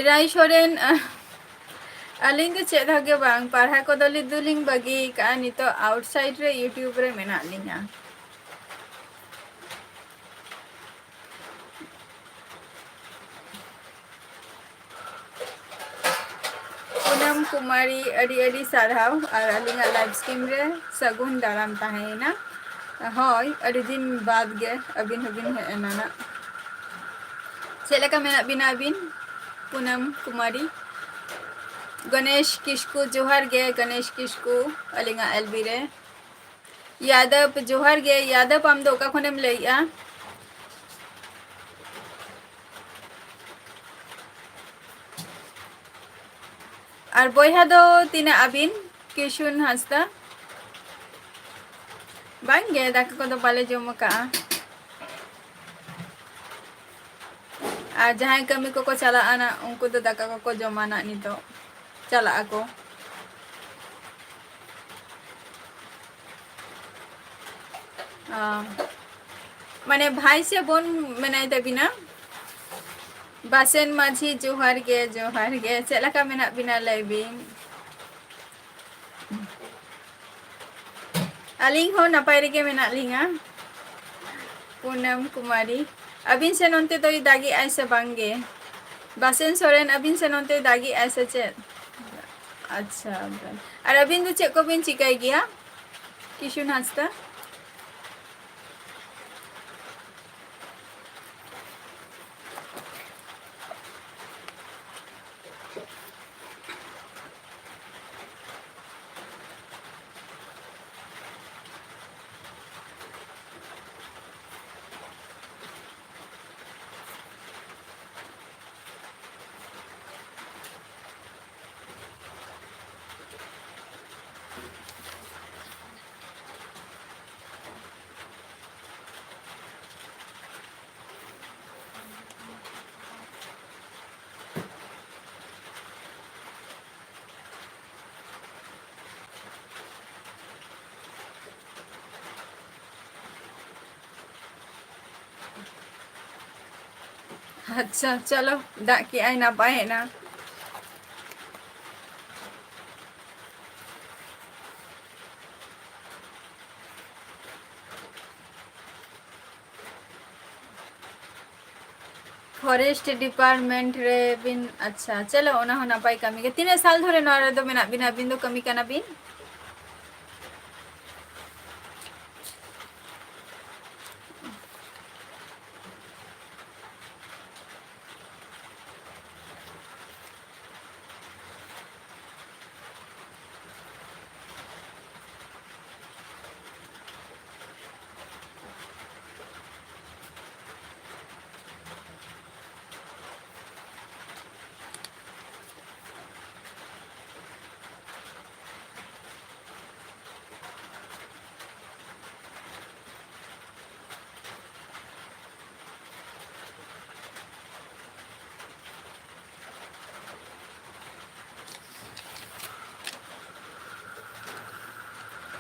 ᱨᱟᱭ ᱥᱚᱨᱮᱱ, ᱟᱦ, ᱟᱹᱞᱤᱧ ᱫᱚ ᱪᱮᱫ ᱦᱚᱸ ᱜᱮ ᱵᱟᱝ, ᱯᱟᱲᱦᱟᱣ ᱠᱚᱫᱚ ᱞᱤᱧ ᱫᱚᱞᱤᱧ ᱵᱟᱹᱜᱤ ᱠᱟᱜᱼᱟ, ᱱᱤᱛᱚᱜ outside ᱨᱮ YouTube ᱨᱮ ᱢᱮᱱᱟᱜ ᱞᱤᱧᱟ᱾ ᱠᱩᱢᱟᱨᱤ, ᱟᱹᱰᱤ ᱟᱹᱰᱤ ᱥᱟᱨᱦᱟᱣ ᱟᱨ ᱟᱹᱞᱤᱧᱟᱜ live stream ᱨᱮ ᱥᱟᱹᱜᱩᱱ ᱫᱟᱨᱟᱢ ᱛᱟᱦᱮᱸᱭᱮᱱᱟ᱾ ᱦᱳᱭ, ᱟᱹᱰᱤ ᱫᱤᱱ ᱵᱟᱫᱽ ᱜᱮ ᱟᱹᱵᱤᱱ ᱦᱚᱸᱵᱤᱱ ᱦᱮᱡ ᱮᱱᱟ ᱱᱟᱜ᱾ ᱪᱮᱫ ᱞᱮᱠᱟ ᱢᱮᱱᱟᱜ ᱵᱤᱱᱟ ᱟᱹᱵᱤᱱ, ᱯᱩᱱᱟᱢ ᱠᱩᱢᱟᱨᱤ? ᱜᱚᱱᱮᱥ ᱠᱤᱥᱠᱩ, ᱡᱚᱦᱟᱨ ᱜᱮ ᱜᱚᱱᱮᱥ ᱠᱤᱥᱠᱩ, ᱟᱹᱞᱤᱧᱟᱜ ᱮᱞ ᱵᱤ ᱨᱮ᱾ ᱭᱟᱫᱚᱵ, ᱡᱚᱦᱟᱨ ᱜᱮ ᱭᱟᱫᱚᱵ, ᱟᱢ ᱫᱚ ᱚᱠᱟ ᱠᱷᱚᱱᱮᱢ ᱞᱟᱹᱭᱮᱜᱼᱟ? ᱟᱨ ᱵᱚᱭᱦᱟ ᱫᱚ ᱛᱤᱱᱟᱹᱜ ᱟᱹᱵᱤᱱ? ᱠᱤᱥᱩᱱ ᱦᱟᱸᱥᱫᱟ᱾ ᱵᱟᱝ ᱜᱮ, ᱫᱟᱠᱟ ᱠᱚᱫᱚ ᱵᱟᱞᱮ ᱡᱚᱢ ᱟᱠᱟᱜᱼᱟ᱾ ᱟᱨ ᱡᱟᱦᱟᱸᱭ ᱠᱟᱹᱢᱤ ᱠᱚᱠᱚ ᱪᱟᱞᱟᱜᱼᱟ ᱱᱟᱜ, ᱩᱱᱠᱩ ᱫᱚ ᱫᱟᱠᱟ ᱠᱚᱠᱚ ᱡᱚᱢᱟ ᱱᱟᱜ, ᱱᱤᱛᱚᱜ ᱪᱟᱞᱟᱜ ᱟᱠᱚ᱾ ᱚ, ᱢᱟᱱᱮ ᱵᱷᱟᱭ ᱥᱮ ᱵᱳᱱ ᱢᱮᱱᱟᱭ ᱛᱟᱵᱤᱱᱟ? ᱵᱟᱥᱮᱱ ᱢᱟᱹᱡᱷᱤ, ᱡᱚᱦᱟᱨ ᱜᱮ, ᱡᱚᱦᱟᱨ ᱜᱮ᱾ ᱪᱮᱫ ᱞᱮᱠᱟ ᱢᱮᱱᱟᱜ ᱵᱤᱱᱟ, ᱞᱟᱹᱭ ᱵᱤᱱ? ᱟᱹᱞᱤᱧ ᱦᱚᱸ ᱱᱟᱯᱟᱭ ᱨᱮᱜᱮ ᱢᱮᱱᱟᱜ ᱞᱤᱧᱟ᱾ ᱯᱩᱱᱟᱢ ᱠᱩᱢᱟᱨᱤ, ᱟᱹᱵᱤᱱ ᱥᱮ ᱱᱚᱱᱛᱮ ᱫᱚᱭ ᱫᱟᱜᱮᱜᱼᱟᱭ ᱥᱮ ᱵᱟᱝ ᱜᱮ? ᱵᱟᱥᱮᱱ ᱥᱚᱨᱮᱱ, ᱟᱹᱵᱤᱱ ᱥᱮ ᱱᱚᱱᱛᱮᱭ ᱫᱟᱜᱮᱜᱼᱟᱭ ᱥᱮ ᱪᱮᱫ? ᱟᱪᱪᱷᱟ, ᱟᱨ ᱟᱹᱵᱤᱱ ᱫᱚ ᱪᱮᱫ ᱠᱚᱵᱤᱱ ᱪᱤᱠᱟᱹᱭ ᱜᱮᱭᱟ, ᱠᱤᱥᱩᱱ ᱦᱟᱸᱥᱫᱟ? ᱟᱪᱪᱷᱟ, ᱪᱚᱞᱚ, ᱫᱟᱜ ᱠᱮᱜᱼᱟᱭ, ᱱᱟᱯᱟᱭᱮᱱᱟ᱾ ᱯᱷᱚᱨᱮᱥᱴ ᱰᱤᱯᱟᱨᱴᱢᱮᱱᱴ ᱨᱮ ᱵᱤᱱ, ᱟᱪᱪᱷᱟ, ᱪᱚᱞᱚ, ᱚᱱᱟ ᱦᱚᱸ ᱱᱟᱯᱟᱭ ᱠᱟᱹᱢᱤ ᱜᱮ᱾ ᱛᱤᱱᱟᱹᱜ ᱥᱟᱞ ᱫᱷᱚᱨᱮ ᱱᱚᱣᱟ ᱨᱮᱫᱚ ᱢᱮᱱᱟᱜ ᱵᱤᱱᱟ? ᱟᱹᱵᱤᱱ ᱫᱚ ᱠᱟᱹᱢᱤ ᱠᱟᱱᱟ ᱵᱤᱱ?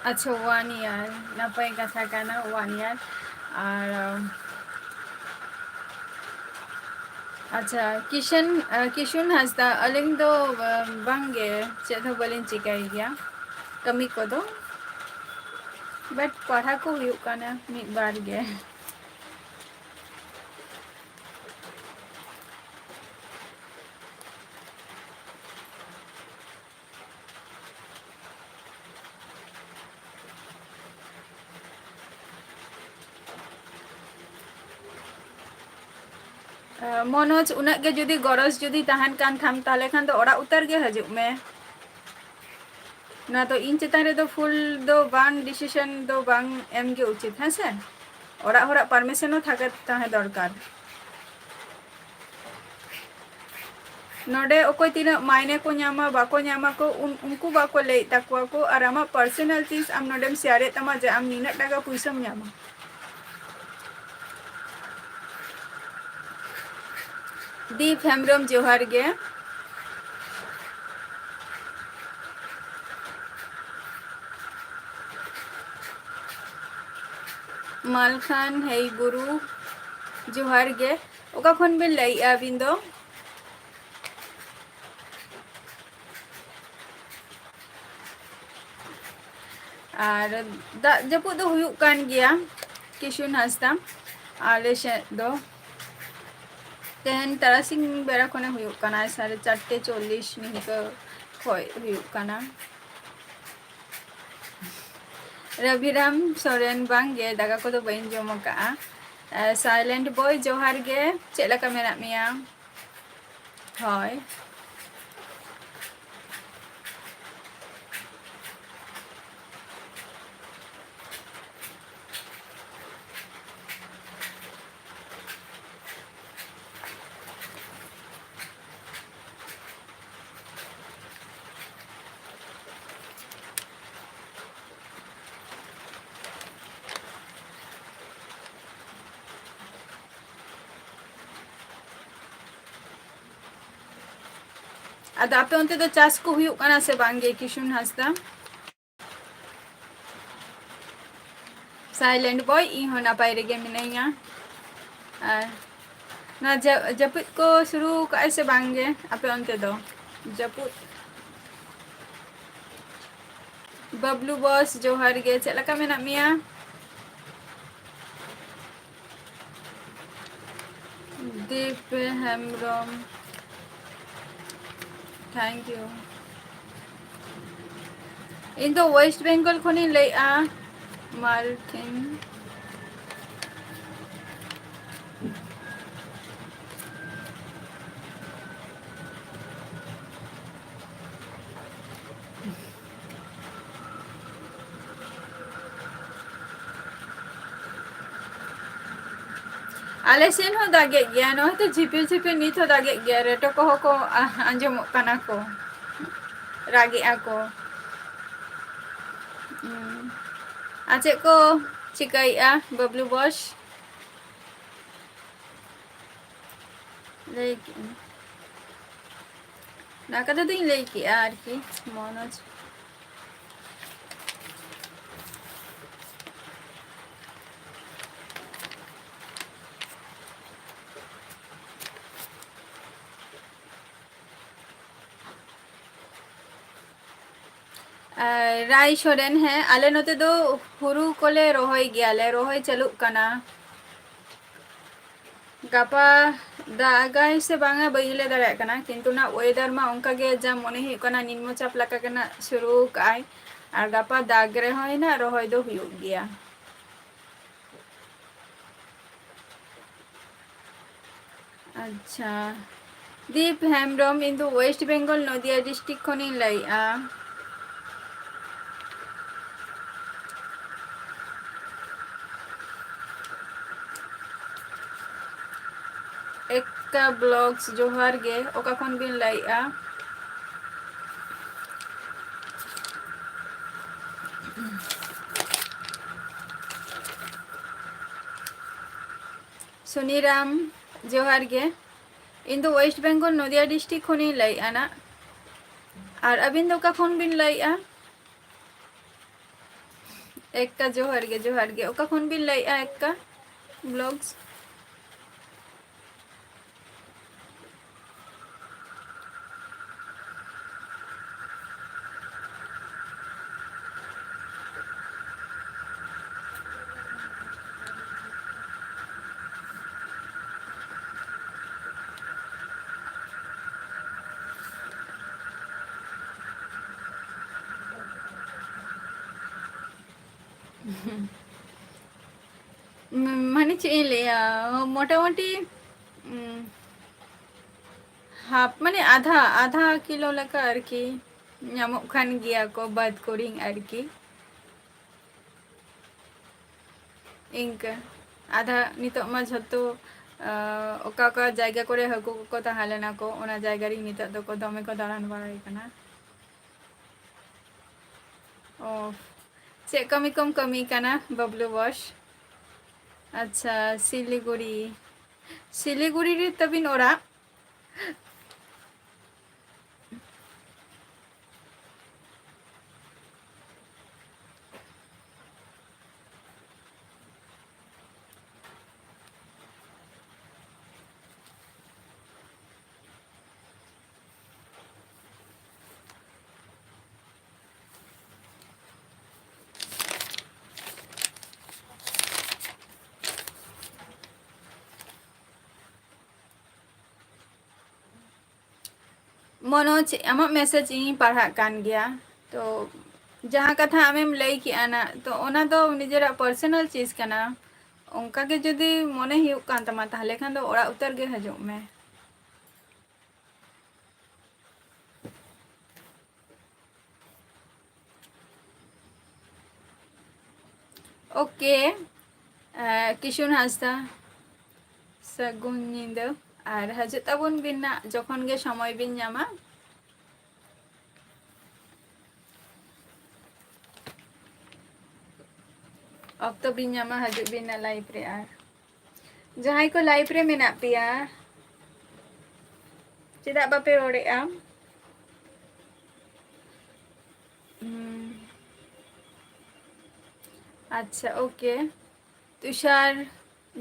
ᱟᱪᱪᱷᱟ, one year, ᱱᱟᱯᱟᱭ ᱠᱟᱛᱷᱟ ᱠᱟᱱᱟ, one year᱾ ᱟᱨ, ᱟᱪᱪᱷᱟ, ᱠᱤᱥᱩᱱ, ᱟᱸ, ᱠᱤᱥᱩᱱ ᱦᱟᱸᱥᱫᱟ, ᱟᱹᱞᱤᱧ ᱫᱚ, ᱟᱸ, ᱵᱟᱝᱜᱮ, ᱪᱮᱫ ᱦᱚᱸ ᱵᱟᱹᱞᱤᱧ ᱪᱤᱠᱟᱹᱭ ᱜᱮᱭᱟ ᱠᱟᱹᱢᱤ ᱠᱚᱫᱚ, but ᱯᱟᱲᱦᱟᱣ ᱠᱚ ᱦᱩᱭᱩᱜ ᱠᱟᱱᱟ ᱢᱤᱫ ᱵᱟᱨ ᱜᱮ᱾ ᱟᱸ, ᱢᱚᱱᱳᱡᱽ, ᱩᱱᱟᱹᱜ ᱜᱮ ᱡᱩᱫᱤ ᱜᱚᱨᱚᱡᱽ ᱡᱩᱫᱤ ᱛᱟᱦᱮᱱ ᱠᱟᱱ ᱛᱟᱢ, ᱛᱟᱦᱞᱮ ᱠᱷᱟᱱ ᱫᱚ ᱚᱲᱟᱜ ᱩᱛᱟᱹᱨ ᱜᱮ ᱦᱤᱡᱩᱜ ᱢᱮ᱾ ᱱᱚᱣᱟ ᱫᱚ ᱤᱧ ᱪᱮᱛᱟᱱ ᱨᱮᱫᱚ full ᱫᱚ ᱵᱟᱝ, decision ᱫᱚ ᱵᱟᱝ ᱮᱢ ᱜᱮ ᱩᱪᱤᱛ, ᱦᱮᱸ ᱥᱮ? ᱚᱲᱟᱜ ᱦᱚᱲᱟᱜ permission ᱦᱚᱸ ᱛᱷᱟᱠᱮ-, ᱛᱟᱦᱮᱸ ᱫᱚᱨᱠᱟᱨ᱾ ᱱᱚᱰᱮ ᱚᱠᱚᱭ ᱛᱤᱱᱟᱹᱜ ᱢᱟᱭᱱᱮ ᱠᱚ ᱧᱟᱢᱟ, ᱵᱟᱠᱚ ᱧᱟᱢᱟ ᱠᱚ, ᱩᱱ-, ᱩᱱᱠᱩ ᱵᱟᱠᱚ ᱞᱟᱹᱭᱮᱫ ᱛᱟᱠᱚᱣᱟ ᱠᱚ, ᱟᱨ ᱟᱢᱟᱜ personal ᱪᱤᱡᱽ ᱟᱢ ᱱᱚᱰᱮᱢ ᱥᱮᱭᱟᱨᱮᱫ ᱛᱟᱢᱟ ᱡᱮ ᱟᱢ ᱱᱤᱱᱟᱹᱜ ᱴᱟᱠᱟ ᱯᱩᱭᱥᱟᱹᱢ ᱧᱟᱢᱟ᱾ ᱫᱤᱯ ᱦᱮᱢᱵᱨᱚᱢ, ᱡᱚᱦᱟᱨ ᱜᱮ᱾ ᱢᱟᱞᱠᱷᱟᱱ ᱦᱮᱭ ᱵᱩᱨᱩ, ᱡᱚᱦᱟᱨ ᱜᱮ᱾ ᱚᱠᱟ ᱠᱷᱚᱱ ᱵᱤᱱ ᱞᱟᱹᱭᱮᱜᱼᱟ ᱟᱹᱵᱤᱱ ᱫᱚ? ᱟᱨ ᱫᱟᱜ ᱡᱟᱹᱯᱩᱫ ᱫᱚ ᱦᱩᱭᱩᱜ ᱠᱟᱱ ᱜᱮᱭᱟ ᱠᱤᱥᱩᱱ ᱦᱟᱸᱥᱫᱟ ᱟᱞᱮ ᱥᱮᱫ ᱫᱚ᱾ ᱛᱮᱦᱮᱧ ᱛᱟᱨᱟᱥᱤᱧ ᱵᱮᱲᱟ ᱠᱷᱚᱱᱮ ᱦᱩᱭᱩᱜ ᱠᱟᱱᱟ, ᱥᱟᱲᱮ ᱪᱟᱨᱴᱮ ᱪᱚᱞᱞᱤᱥ ᱱᱤᱝᱠᱟᱹ ᱠᱷᱚᱡ ᱦᱩᱭᱩᱜ ᱠᱟᱱᱟ᱾ ᱨᱟᱵᱤᱨᱟᱢ ᱥᱚᱨᱮᱱ, ᱵᱟᱝ ᱜᱮ, ᱫᱟᱠᱟ ᱠᱚᱫᱚ ᱵᱟᱹᱧ ᱡᱚᱢ ᱟᱠᱟᱜᱼᱟ᱾ ᱮ, Silent Boy, ᱡᱚᱦᱟᱨ ᱜᱮ, ᱪᱮᱫ ᱞᱮᱠᱟ ᱢᱮᱱᱟᱜ ᱢᱮᱭᱟ? ᱦᱳᱭ᱾ ᱟᱫᱚ ᱟᱯᱮ ᱚᱱᱛᱮ ᱫᱚ ᱪᱟᱥ ᱠᱚ ᱦᱩᱭᱩᱜ ᱠᱟᱱᱟ ᱥᱮ ᱵᱟᱝ ᱜᱮ, ᱠᱤᱥᱩᱱ ᱦᱟᱸᱥᱫᱟ? Silent Boy, ᱤᱧ ᱦᱚᱸ ᱱᱟᱯᱟᱭ ᱨᱮᱜᱮ ᱢᱤᱱᱟᱹᱧᱟ᱾ ᱟᱨ ᱱᱚᱣᱟ ᱡᱟ-, ᱡᱟᱹᱯᱩᱫ ᱠᱚ ᱥᱩᱨᱩ ᱠᱟᱜᱼᱟᱭ ᱥᱮ ᱵᱟᱝ ᱜᱮ ᱟᱯᱮ ᱚᱱᱛᱮ ᱫᱚ? ᱡᱟᱹᱯᱩᱫ᱾ ᱵᱟᱵᱞᱩ boss, ᱡᱚᱦᱟᱨ ᱜᱮ, ᱪᱮᱫ ᱞᱮᱠᱟ ᱢᱮᱱᱟᱜ ᱢᱮᱭᱟ? ᱫᱤᱯ ᱦᱮᱢᱵᱨᱚᱢ, thank you. ᱤᱧ ᱫᱚ West Bengal ᱠᱷᱚᱱᱤᱧ ᱞᱟᱹᱭᱮᱫᱼᱟ, ᱢᱟᱨᱠᱤᱱ᱾ ᱟᱞᱮ ᱥᱮᱱ ᱦᱚᱸ ᱫᱟᱜᱮᱫ ᱜᱮᱭᱟ, ᱱᱚᱜᱼᱚᱭ ᱛᱚ ᱡᱷᱤᱯᱤᱨ ᱡᱷᱤᱯᱤᱨ ᱱᱤᱛ ᱦᱚᱸ ᱫᱟᱜᱮᱫ ᱜᱮᱭᱟ, ᱨᱮᱴᱚ ᱠᱚᱦᱚᱸ ᱠᱚ, ᱟ-, ᱟᱸᱡᱚᱢᱚᱜ ᱠᱟᱱᱟ ᱠᱚ, ᱨᱟᱜᱮᱜᱼᱟ ᱠᱚ᱾ ᱦᱩᱸ᱾ ᱟᱨ ᱪᱮᱫ ᱠᱚ ᱪᱤᱠᱟᱹᱭᱮᱫᱼᱟ ᱵᱟᱵᱞᱩ boss? ᱞᱟᱹᱭ ᱠᱮᱫᱟᱹᱧ᱾ ᱚᱱᱟ ᱠᱟᱛᱷᱟ ᱫᱚᱧ ᱞᱟᱹᱭ ᱠᱮᱫᱼᱟ ᱟᱨᱠᱤ, ᱢᱚᱱᱳᱡᱽ᱾ ᱟᱨ ᱨᱟᱭ ᱥᱚᱨᱮᱱ, ᱦᱮᱸ, ᱟᱞᱮ ᱱᱚᱛᱮ ᱫᱚ ᱦᱩᱲᱩ ᱠᱚᱞᱮ ᱨᱚᱦᱚᱭ ᱜᱮᱭᱟᱞᱮ, ᱨᱚᱦᱚᱭ ᱪᱟᱹᱞᱩᱜ ᱠᱟᱱᱟ᱾ ᱜᱟᱯᱟ ᱫᱟᱜᱟᱭ ᱥᱮ ᱵᱟᱝᱟ ᱵᱟᱹᱧ ᱞᱟᱹᱭ ᱫᱟᱲᱮᱭᱟᱜ ᱠᱟᱱᱟ, ᱠᱤᱱᱛᱩ ᱱᱟᱜ weather ᱢᱟ ᱚᱱᱠᱟ ᱜᱮ ᱡᱟ ᱢᱚᱱᱮ ᱦᱩᱭᱩᱜ ᱠᱟᱱᱟ ᱱᱤᱢᱱᱚ ᱪᱟᱯ ᱞᱮᱠᱟ ᱜᱮ ᱱᱟᱜ ᱥᱩᱨᱩ ᱠᱟᱜᱼᱟᱭ, ᱟᱨ ᱜᱟᱯᱟ ᱫᱟᱜᱽ ᱨᱮᱦᱚᱸᱭ ᱱᱟᱜ ᱨᱚᱦᱚᱭ ᱫᱚ ᱦᱩᱭᱩᱜ ᱜᱮᱭᱟ᱾ ᱟᱪᱪᱷᱟ, ᱫᱤᱯ ᱦᱮᱢᱵᱨᱚᱢ, ᱤᱧ ᱫᱚ West Bengal ᱱᱚᱫᱤᱭᱟ district ᱠᱷᱚᱱᱤᱧ ᱞᱟᱹᱭᱮᱜᱼᱟ᱾ ᱮᱠᱠᱟ vlogs ᱡᱚᱦᱟᱨ ᱜᱮ, ᱚᱠᱟ ᱠᱷᱚᱱ ᱵᱤᱱ ᱞᱟᱹᱭᱮᱜᱼᱟ? ᱥᱩᱱᱤᱨᱟᱢ, ᱡᱚᱦᱟᱨ ᱜᱮ᱾ ᱤᱧ ᱫᱚ West Bengal ᱱᱚᱫᱤᱭᱟ district ᱠᱷᱚᱱᱤᱧ ᱞᱟᱹᱭᱮᱜᱼᱟ ᱱᱟᱜ᱾ ᱟᱨ ᱟᱹᱵᱤᱱ ᱫᱚ ᱚᱠᱟ ᱠᱷᱚᱱ ᱵᱤᱱ ᱞᱟᱹᱭᱮᱜᱼᱟ? ᱮᱠᱠᱟ, ᱡᱚᱦᱟᱨ ᱜᱮ, ᱡᱚᱦᱟᱨ ᱜᱮ᱾ ᱚᱠᱟ ᱠᱷᱚᱱ ᱵᱤᱱ ᱞᱟᱹᱭᱮᱜᱼᱟ, ᱮᱠᱠᱟ vlogs? ᱩᱸ, ᱢᱟᱱᱮ ᱪᱮᱫ ᱤᱧ ᱞᱟᱹᱭᱟ, ᱢᱚᱴᱟᱢᱩᱴᱤ, ᱩᱸ, half, ᱢᱟᱱᱮ ᱟᱫᱷᱟ, ᱟᱫᱷᱟ ᱠᱤᱞᱳ ᱞᱮᱠᱟ ᱟᱨᱠᱤ ᱧᱟᱢᱚᱜ ᱠᱟᱱ ᱜᱮᱭᱟ ᱠᱚ ᱵᱟᱹᱫᱽ ᱠᱚᱨᱮᱧ ᱟᱨᱠᱤ᱾ ᱤᱱᱠᱟᱹ ᱟᱫᱷᱟ ᱱᱤᱛᱚᱜ ᱢᱟ ᱡᱷᱚᱛᱚ, ᱟᱸ, ᱚᱠᱟ ᱚᱠᱟ ᱡᱟᱭᱜᱟ ᱠᱚᱨᱮ ᱦᱟᱹᱠᱩ ᱠᱚᱠᱚ ᱛᱟᱦᱮᱸ ᱞᱮᱱᱟ ᱠᱚ, ᱚᱱᱟ ᱡᱟᱭᱜᱟ ᱨᱮ ᱱᱤᱛᱚᱜ ᱫᱚᱠᱚ ᱫᱚᱢᱮ ᱠᱚ ᱫᱟᱬᱟᱱ ᱵᱟᱲᱟᱭ ᱠᱟᱱᱟ᱾ ᱚ, ᱪᱮᱫ ᱠᱟᱹᱢᱤ ᱠᱚᱢ ᱠᱟᱹᱢᱤ ᱠᱟᱱᱟ ᱵᱟᱵᱞᱩ ᱵᱚᱥ? ᱟᱪᱪᱷᱟ, ᱥᱤᱞᱤᱜᱩᱲᱤ᱾ ᱥᱤᱞᱤᱜᱩᱲᱤ ᱨᱮ ᱛᱟᱵᱤᱱ ᱚᱲᱟᱜ? ᱢᱚᱱᱳᱡᱽ, ᱟᱢᱟᱜ ᱢᱮᱥᱮᱡᱽ ᱤᱧ ᱯᱟᱲᱦᱟᱜ ᱠᱟᱱ ᱜᱮᱭᱟ᱾ ᱛᱚ ᱡᱟᱦᱟᱸ ᱠᱟᱛᱷᱟ ᱟᱢᱮᱢ ᱞᱟᱹᱭ ᱠᱮᱜᱼᱟ ᱱᱟᱜ, ᱛᱚ ᱚᱱᱟ ᱫᱚ ᱱᱤᱡᱮᱨᱟᱜ ᱯᱟᱨᱥᱚᱱᱟᱞ ᱪᱤᱡᱽ ᱠᱟᱱᱟ᱾ ᱚᱱᱠᱟ ᱜᱮ ᱡᱩᱫᱤ ᱢᱚᱱᱮ ᱦᱩᱭᱩᱜ ᱠᱟᱱ ᱛᱟᱢᱟ, ᱛᱟᱦᱞᱮ ᱠᱷᱟᱱ ᱫᱚ ᱚᱲᱟᱜ ᱩᱛᱟᱹᱨ ᱜᱮ ᱦᱤᱡᱩᱜ ᱢᱮ᱾ ᱳᱠᱮ, ᱟᱨ ᱠᱤᱥᱩᱱ ᱦᱟᱸᱥᱫᱟ, ᱥᱟᱹᱜᱩᱱ ᱧᱤᱫᱟᱹ᱾ ᱟᱨ ᱦᱤᱡᱩᱜ ᱛᱟᱵᱚᱱ ᱵᱤᱱ ᱱᱟᱜ, ᱡᱚᱠᱷᱚᱱ ᱜᱮ ᱥᱚᱢᱚᱭ ᱵᱤᱱ ᱧᱟᱢᱟ, ᱚᱠᱛᱚ ᱵᱤᱱ ᱧᱟᱢᱟ, ᱦᱤᱡᱩᱜ ᱵᱤᱱ ᱱᱟᱜ ᱞᱟᱭᱤᱵᱷ ᱨᱮ᱾ ᱟᱨ ᱡᱟᱦᱟᱸᱭ ᱠᱚ ᱞᱟᱭᱤᱵᱷ ᱨᱮ ᱢᱮᱱᱟᱜ ᱯᱮᱭᱟ, ᱪᱮᱫᱟᱜ ᱵᱟᱯᱮ ᱨᱚᱲᱮᱫᱼᱟ? ᱦᱩᱸ᱾ ᱟᱪᱪᱷᱟ, ᱳᱠᱮ᱾ ᱛᱩᱥᱟᱨ,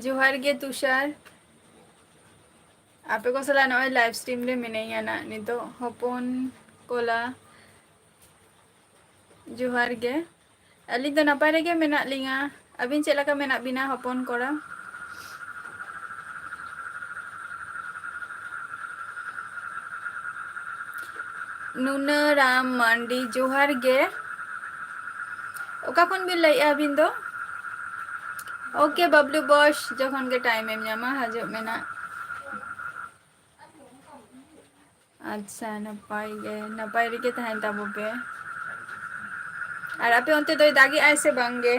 ᱡᱚᱦᱟᱨ ᱜᱮ ᱛᱩᱥᱟᱨ᱾ ᱟᱯᱮ ᱠᱚ ᱥᱟᱞᱟᱜ ᱱᱚᱜᱼᱚᱭ ᱞᱟᱭᱤᱵᱷ ᱥᱴᱨᱤᱢ ᱨᱮ ᱢᱤᱱᱟᱹᱧᱟ ᱱᱟᱜ ᱱᱤᱛᱚᱜ᱾ ᱦᱚᱯᱚᱱ ᱠᱚᱞᱟ, ᱡᱚᱦᱟᱨ ᱜᱮ᱾ ᱟᱹᱞᱤᱧ ᱫᱚ ᱱᱟᱯᱟᱭ ᱨᱮᱜᱮ ᱢᱮᱱᱟᱜ ᱞᱤᱧᱟ᱾ ᱟᱹᱵᱤᱱ ᱪᱮᱫ ᱞᱮᱠᱟ ᱢᱮᱱᱟᱜ ᱵᱤᱱᱟ, ᱦᱚᱯᱚᱱ ᱠᱚᱲᱟ? ᱱᱩᱱᱟᱹᱨᱟᱢ ᱢᱟᱱᱰᱤ, ᱡᱚᱦᱟᱨ ᱜᱮ᱾ ᱚᱠᱟ ᱠᱷᱚᱱ ᱵᱤᱱ ᱞᱟᱹᱭᱮᱫᱼᱟ ᱟᱹᱵᱤᱱ ᱫᱚ? ᱳᱠᱮ ᱵᱟᱵᱞᱩ ᱵᱚᱥ, ᱡᱚᱠᱷᱚᱱ ᱜᱮ ᱴᱟᱭᱤᱢ ᱮᱢ ᱧᱟᱢᱟ, ᱦᱤᱡᱩᱜ ᱢᱮ ᱱᱟᱜ᱾ ᱟᱪᱪᱷᱟ, ᱱᱟᱯᱟᱭ ᱜᱮ, ᱱᱟᱯᱟᱭ ᱨᱮᱜᱮ ᱛᱟᱦᱮᱱ ᱛᱟᱵᱚ ᱯᱮ᱾ ᱟᱨ ᱟᱯᱮ ᱚᱱᱛᱮ ᱫᱚᱭ ᱫᱟᱜᱮᱜᱼᱟᱭ ᱥᱮ ᱵᱟᱝ ᱜᱮ?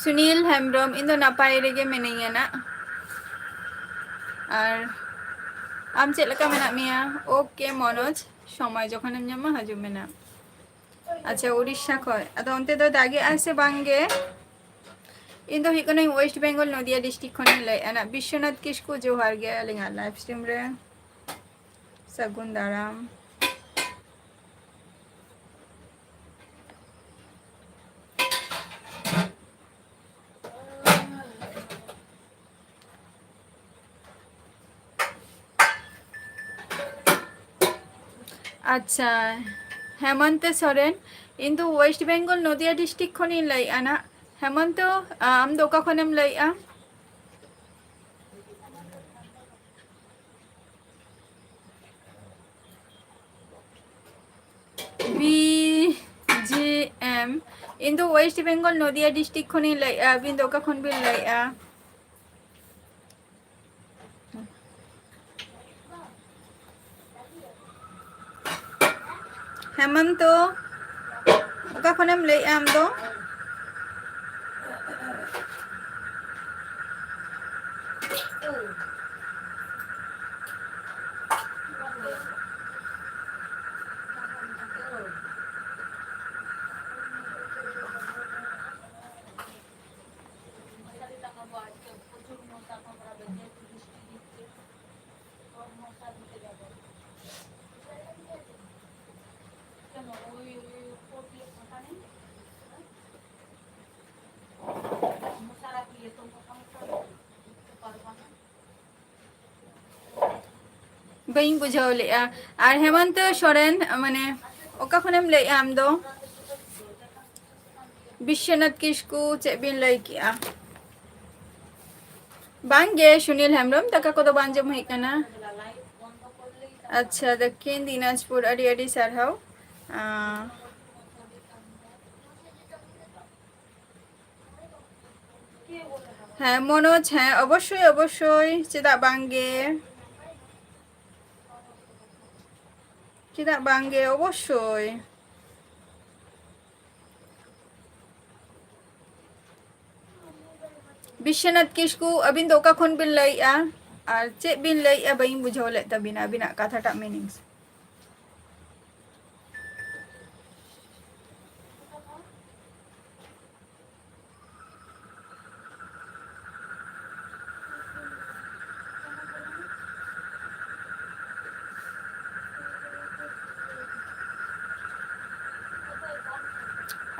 ᱥᱩᱱᱤᱞ ᱦᱮᱢᱵᱨᱚᱢ, ᱤᱧ ᱫᱚ ᱱᱟᱯᱟᱭ ᱨᱮᱜᱮ ᱢᱤᱱᱟᱹᱧᱟ ᱱᱟᱜ᱾ ᱟᱨ ᱟᱢ ᱪᱮᱫ ᱞᱮᱠᱟ ᱢᱮᱱᱟᱜ ᱢᱮᱭᱟ? ᱳᱠᱮ ᱢᱚᱱᱳᱡᱽ, ᱥᱚᱢᱚᱭ ᱡᱚᱠᱷᱚᱱᱮᱢ ᱧᱟᱢᱟ ᱦᱤᱡᱩᱜ ᱢᱮ ᱱᱟᱜ᱾ ᱟᱪᱪᱷᱟ, ᱩᱲᱤᱥᱥᱟ ᱠᱷᱚᱱ᱾ ᱟᱫᱚ ᱚᱱᱛᱮ ᱫᱚ ᱫᱟᱜᱮᱜᱼᱟᱭ ᱥᱮ ᱵᱟᱝ ᱜᱮ? ᱤᱧ ᱫᱚ ᱦᱩᱭᱩᱜ ᱠᱟᱹᱱᱟᱹᱧ ᱳᱭᱮᱥᱴ ᱵᱮᱝᱜᱚᱞ, ᱱᱚᱫᱤᱭᱟ ᱰᱤᱥᱴᱨᱤᱠᱴ ᱠᱷᱚᱱᱤᱧ ᱞᱟᱹᱭᱮᱫᱼᱟ ᱱᱟᱜ᱾ ᱵᱤᱥᱥᱚᱱᱟᱛᱷ ᱠᱤᱥᱠᱩ, ᱡᱚᱦᱟᱨ ᱜᱮ ᱟᱹᱞᱤᱧᱟᱜ ᱞᱟᱭᱤᱵᱷ ᱥᱴᱨᱤᱢ ᱨᱮ᱾ ᱥᱟᱹᱜᱩᱱ ᱫᱟᱨᱟᱢ᱾ ᱟᱪᱪᱷᱟ, ᱦᱮᱢᱚᱱᱛᱚ ᱥᱚᱨᱮᱱ, ᱤᱧ ᱫᱚ ᱳᱭᱮᱥᱴ ᱵᱮᱝᱜᱚᱞ ᱱᱚᱫᱤᱭᱟ ᱰᱤᱥᱴᱨᱤᱠᱴ ᱠᱷᱚᱱᱤᱧ ᱞᱟᱹᱭᱮᱫᱼᱟ ᱱᱟᱜ᱾ ᱦᱮᱢᱚᱱᱛᱚ, ᱟᱢ ᱫᱚ ᱚᱠᱟ ᱠᱷᱚᱱᱮᱢ ᱞᱟᱹᱭᱮᱫᱼᱟ? ᱵᱤ ᱡᱮ ᱮᱢ, ᱤᱧ ᱫᱚ ᱳᱭᱮᱥᱴ ᱵᱮᱝᱜᱚᱞ ᱱᱚᱫᱤᱭᱟ ᱰᱤᱥᱴᱨᱤᱠᱴ ᱠᱷᱚᱱᱤᱧ ᱞᱟᱹᱭᱮᱫᱼᱟ᱾ ᱟᱹᱵᱤᱱ ᱫᱚ ᱚᱠᱟ ᱠᱷᱚᱱ ᱵᱤᱱ ᱞᱟᱹᱭᱮᱫᱼᱟ? ᱦᱮᱢᱚᱱᱛᱚ, ᱚᱠᱟ ᱠᱷᱚᱱᱮᱢ ᱞᱟᱹᱭᱮᱫᱼᱟ ᱟᱢ ᱫᱚ? ᱵᱟᱹᱧ ᱵᱩᱡᱷᱟᱹᱣ ᱞᱮᱜᱼᱟ᱾ ᱟᱨ ᱦᱮᱢᱚᱱᱛᱚ ᱥᱚᱨᱮᱱ, ᱢᱟᱱᱮ, ᱚᱠᱟ ᱠᱷᱚᱱᱮᱢ ᱞᱟᱹᱭᱮᱜᱼᱟ ᱟᱢ ᱫᱚ? ᱵᱤᱥᱥᱚᱱᱟᱛᱷ ᱠᱤᱥᱠᱩ, ᱪᱮᱫ ᱵᱤᱱ ᱞᱟᱹᱭ ᱠᱮᱜᱼᱟ? ᱵᱟᱝ ᱜᱮ, ᱥᱩᱱᱤᱞ ᱦᱮᱢᱵᱨᱚᱢ, ᱫᱟᱠᱟ ᱠᱚᱫᱚ ᱵᱟᱝ ᱡᱚᱢ ᱦᱩᱭ ᱠᱟᱱᱟ᱾ ᱟᱪᱪᱷᱟ, ᱫᱚᱠᱠᱷᱤᱱ ᱫᱤᱱᱟᱡᱽᱯᱩᱨ, ᱟᱹᱰᱤ ᱟᱹᱰᱤ ᱥᱟᱨᱦᱟᱣ᱾ ᱟᱸ, ᱦᱮᱸ, ᱢᱚᱱᱳᱡᱽ, ᱦᱮᱸ, ᱚᱵᱚᱥᱥᱳᱭ, ᱚᱵᱚᱥᱥᱳᱭ, ᱪᱮᱫᱟᱜ ᱵᱟᱝ ᱜᱮ? ᱪᱮᱫᱟᱜ ᱵᱟᱝ ᱜᱮ? ᱚᱵᱚᱥᱥᱳᱭ᱾ ᱵᱤᱥᱥᱚᱱᱟᱛᱷ ᱠᱤᱥᱠᱩ, ᱟᱹᱵᱤᱱ ᱫᱚ ᱚᱠᱟ ᱠᱷᱚᱱ ᱵᱤᱱ ᱞᱟᱹᱭᱮᱜᱼᱟ? ᱟᱨ ᱪᱮᱫ ᱵᱤᱱ ᱞᱟᱹᱭᱮᱜᱼᱟ? ᱵᱟᱹᱧ ᱵᱩᱡᱷᱟᱹᱣ ᱞᱮᱫ ᱛᱟᱵᱤᱱᱟ ᱟᱹᱵᱤᱱᱟᱜ ᱠᱟᱛᱷᱟᱴᱟᱜ meanings᱾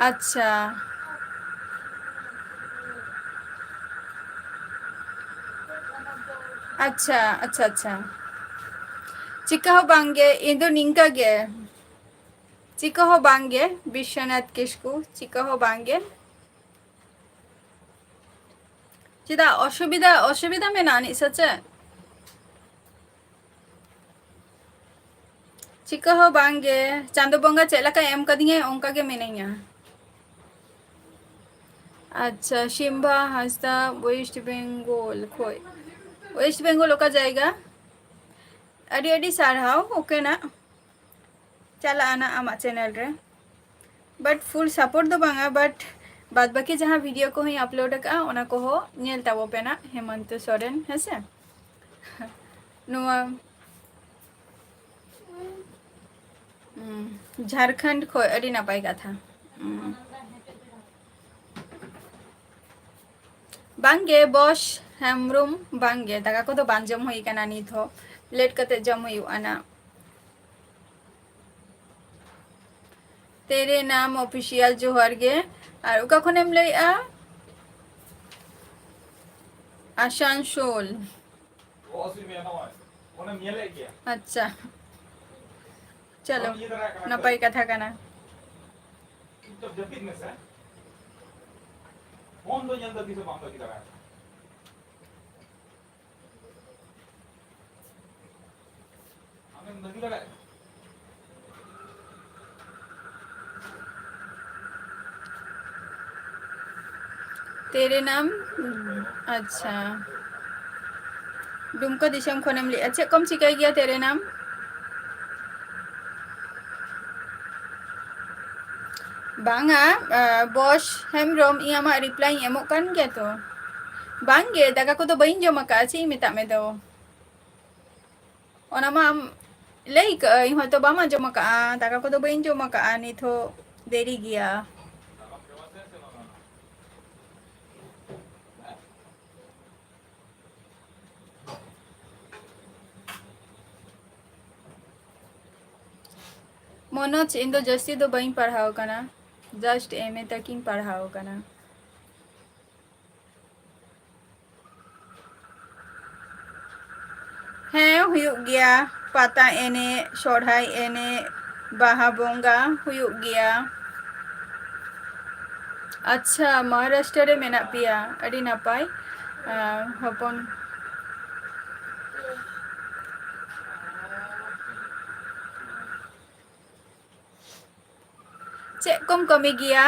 ᱟᱪᱪᱷᱟ᱾ ᱟᱪᱪᱷᱟ, ᱟᱪᱪᱷᱟ, ᱟᱪᱪᱷᱟ᱾ ᱪᱤᱠᱟᱹ ᱦᱚᱸ ᱵᱟᱝᱜᱮ, ᱤᱧ ᱫᱚ ᱱᱤᱝᱠᱟᱹ ᱜᱮ᱾ ᱪᱤᱠᱟᱹ ᱦᱚᱸ ᱵᱟᱝᱜᱮ, ᱵᱤᱥᱥᱚᱱᱟᱛᱷ ᱠᱤᱥᱠᱩ, ᱪᱤᱠᱟᱹ ᱦᱚᱸ ᱵᱟᱝᱜᱮ᱾ ᱪᱮᱫᱟᱜ ᱚᱥᱩᱵᱤᱫᱷᱟ, ᱚᱥᱩᱵᱤᱫᱷᱟ ᱢᱮᱱᱟᱜᱼᱟ ᱟᱹᱱᱤᱡ ᱥᱮ ᱪᱮᱫ? ᱪᱤᱠᱟᱹ ᱦᱚᱸ ᱵᱟᱝᱜᱮ, ᱪᱟᱸᱫᱳ ᱵᱚᱸᱜᱟ ᱪᱮᱫ ᱞᱮᱠᱟᱭ ᱮᱢ ᱠᱟᱫᱤᱧᱟᱭ ᱚᱱᱠᱟ ᱜᱮ ᱢᱤᱱᱟᱹᱧᱟ᱾ ᱟᱪᱪᱷᱟ, ᱥᱤᱢᱵᱟ ᱦᱟᱸᱥᱫᱟ, ᱳᱭᱮᱥᱴ ᱵᱮᱝᱜᱚᱞ ᱠᱷᱚᱡ᱾ ᱳᱭᱮᱥᱴ ᱵᱮᱝᱜᱚᱞ ᱚᱠᱟ ᱡᱟᱭᱜᱟ? ᱟᱹᱰᱤ ᱟᱹᱰᱤ ᱥᱟᱨᱦᱟᱣ᱾ ᱳᱠᱮ ᱱᱟᱜ, ᱪᱟᱞᱟᱜᱼᱟ ᱱᱟᱜ ᱟᱢᱟᱜ ᱪᱮᱱᱮᱞ ᱨᱮ, but full support ᱫᱚ ᱵᱟᱝᱟ, but ᱵᱟᱫ ᱵᱟᱹᱠᱤ ᱡᱟᱦᱟᱸ ᱵᱷᱤᱰᱤᱭᱳ ᱠᱚᱦᱚᱸᱧ ᱟᱯᱞᱳᱰ ᱟᱠᱟᱫᱼᱟ, ᱚᱱᱟ ᱠᱚᱦᱚᱸ ᱧᱮᱞ ᱛᱟᱵᱚ ᱯᱮ ᱱᱟᱜ, ᱦᱮᱢᱚᱱᱛᱚ ᱥᱚᱨᱮᱱ, ᱦᱮᱸᱥᱮ? ᱱᱚᱣᱟ, ᱦᱩᱸ, ᱡᱷᱟᱲᱠᱷᱚᱸᱰ ᱠᱷᱚᱡ, ᱟᱹᱰᱤ ᱱᱟᱯᱟᱭ ᱠᱟᱛᱷᱟ᱾ ᱦᱩᱸ᱾ ᱵᱟᱝᱜᱮ ᱵᱚᱥ ᱦᱮᱢᱵᱨᱚᱢ, ᱵᱟᱝᱜᱮ, ᱫᱟᱠᱟ ᱠᱚᱫᱚ ᱵᱟᱝ ᱡᱚᱢ ᱦᱩᱭ ᱠᱟᱱᱟ ᱱᱤᱛ ᱦᱚᱸ, ᱞᱮᱴ ᱠᱟᱛᱮ ᱡᱚᱢ ᱦᱩᱭᱩᱜᱼᱟ ᱱᱟᱜ᱾ ᱛᱮᱨᱮ ᱱᱟᱢ ᱚᱯᱷᱤᱥᱤᱭᱟᱞ ᱡᱚᱦᱟᱨ ᱜᱮ᱾ ᱟᱨ ᱚᱠᱟ ᱠᱷᱚᱱᱮᱢ ᱞᱟᱹᱭᱮᱜᱼᱟ? ᱟᱥᱟᱱᱥᱳᱞ᱾ ᱟᱪᱪᱷᱟ, ᱪᱚᱞᱚ, ᱱᱟᱯᱟᱭ ᱠᱟᱛᱷᱟ ᱠᱟᱱᱟ᱾ ᱛᱮᱨᱮ ᱱᱟᱢ, ᱟᱪᱪᱷᱟ᱾ ᱰᱩᱢᱠᱟᱹ ᱫᱤᱥᱚᱢ ᱠᱷᱚᱱᱮᱢ ᱞᱟᱹᱭᱮᱜᱼᱟ, ᱪᱮᱫ ᱠᱚᱢ ᱪᱤᱠᱟᱹᱭ ᱜᱮᱭᱟ ᱛᱮᱨᱮ ᱱᱟᱢ? ᱵᱟᱝᱟ, ᱟ, ᱵᱚᱥ ᱦᱮᱢᱵᱨᱚᱢ, ᱤᱧ ᱟᱢᱟᱜ ᱨᱤᱯᱞᱟᱭᱤᱧ ᱮᱢᱚᱜ ᱠᱟᱱ ᱜᱮᱭᱟ ᱛᱚ᱾ ᱵᱟᱝᱜᱮ, ᱫᱟᱠᱟ ᱠᱚᱫᱚ ᱵᱟᱹᱧ ᱡᱚᱢ ᱟᱠᱟᱫᱼᱟ, ᱪᱮᱫ ᱤᱧ ᱢᱮᱛᱟᱜ ᱢᱮ ᱫᱚ᱾ ᱚᱱᱟ ᱢᱟ ᱟᱢ ᱞᱟᱹᱭ ᱠᱟᱜᱼᱟᱹᱧ, ᱦᱚᱭᱛᱳ ᱵᱟᱢ ᱟᱸᱡᱚᱢ ᱟᱠᱟᱫᱼᱟ, ᱫᱟᱠᱟ ᱠᱚᱫᱚ ᱵᱟᱹᱧ ᱡᱚᱢ ᱟᱠᱟᱫᱼᱟ, ᱱᱤᱛ ᱦᱚᱸ ᱫᱮᱨᱤ ᱜᱮᱭᱟ᱾ ᱢᱚᱱᱳᱡᱽ, ᱤᱧ ᱫᱚ ᱡᱟᱹᱥᱛᱤ ᱫᱚ ᱵᱟᱹᱧ ᱯᱟᱲᱦᱟᱣ ᱟᱠᱟᱱᱟ, just ᱮᱢ ᱮ ᱛᱟᱹᱠᱤᱧ ᱯᱟᱲᱦᱟᱣ ᱟᱠᱟᱱᱟ᱾ ᱦᱮᱸ, ᱦᱩᱭᱩᱜ ᱜᱮᱭᱟ᱾ ᱯᱟᱛᱟ ᱮᱱᱮᱡ, ᱥᱚᱨᱦᱟᱭ ᱮᱱᱮᱡ, ᱵᱟᱦᱟ ᱵᱚᱸᱜᱟ ᱦᱩᱭᱩᱜ ᱜᱮᱭᱟ᱾ ᱟᱪᱪᱷᱟ, ᱢᱚᱦᱟᱨᱟᱥᱴᱨᱚ ᱨᱮ ᱢᱮᱱᱟᱜ ᱯᱮᱭᱟ, ᱟᱹᱰᱤ ᱱᱟᱯᱟᱭ᱾ ᱟᱸ, ᱦᱚᱯᱚᱱ᱾ ᱪᱮᱫ ᱠᱚᱢ ᱠᱟᱹᱢᱤ ᱜᱮᱭᱟ,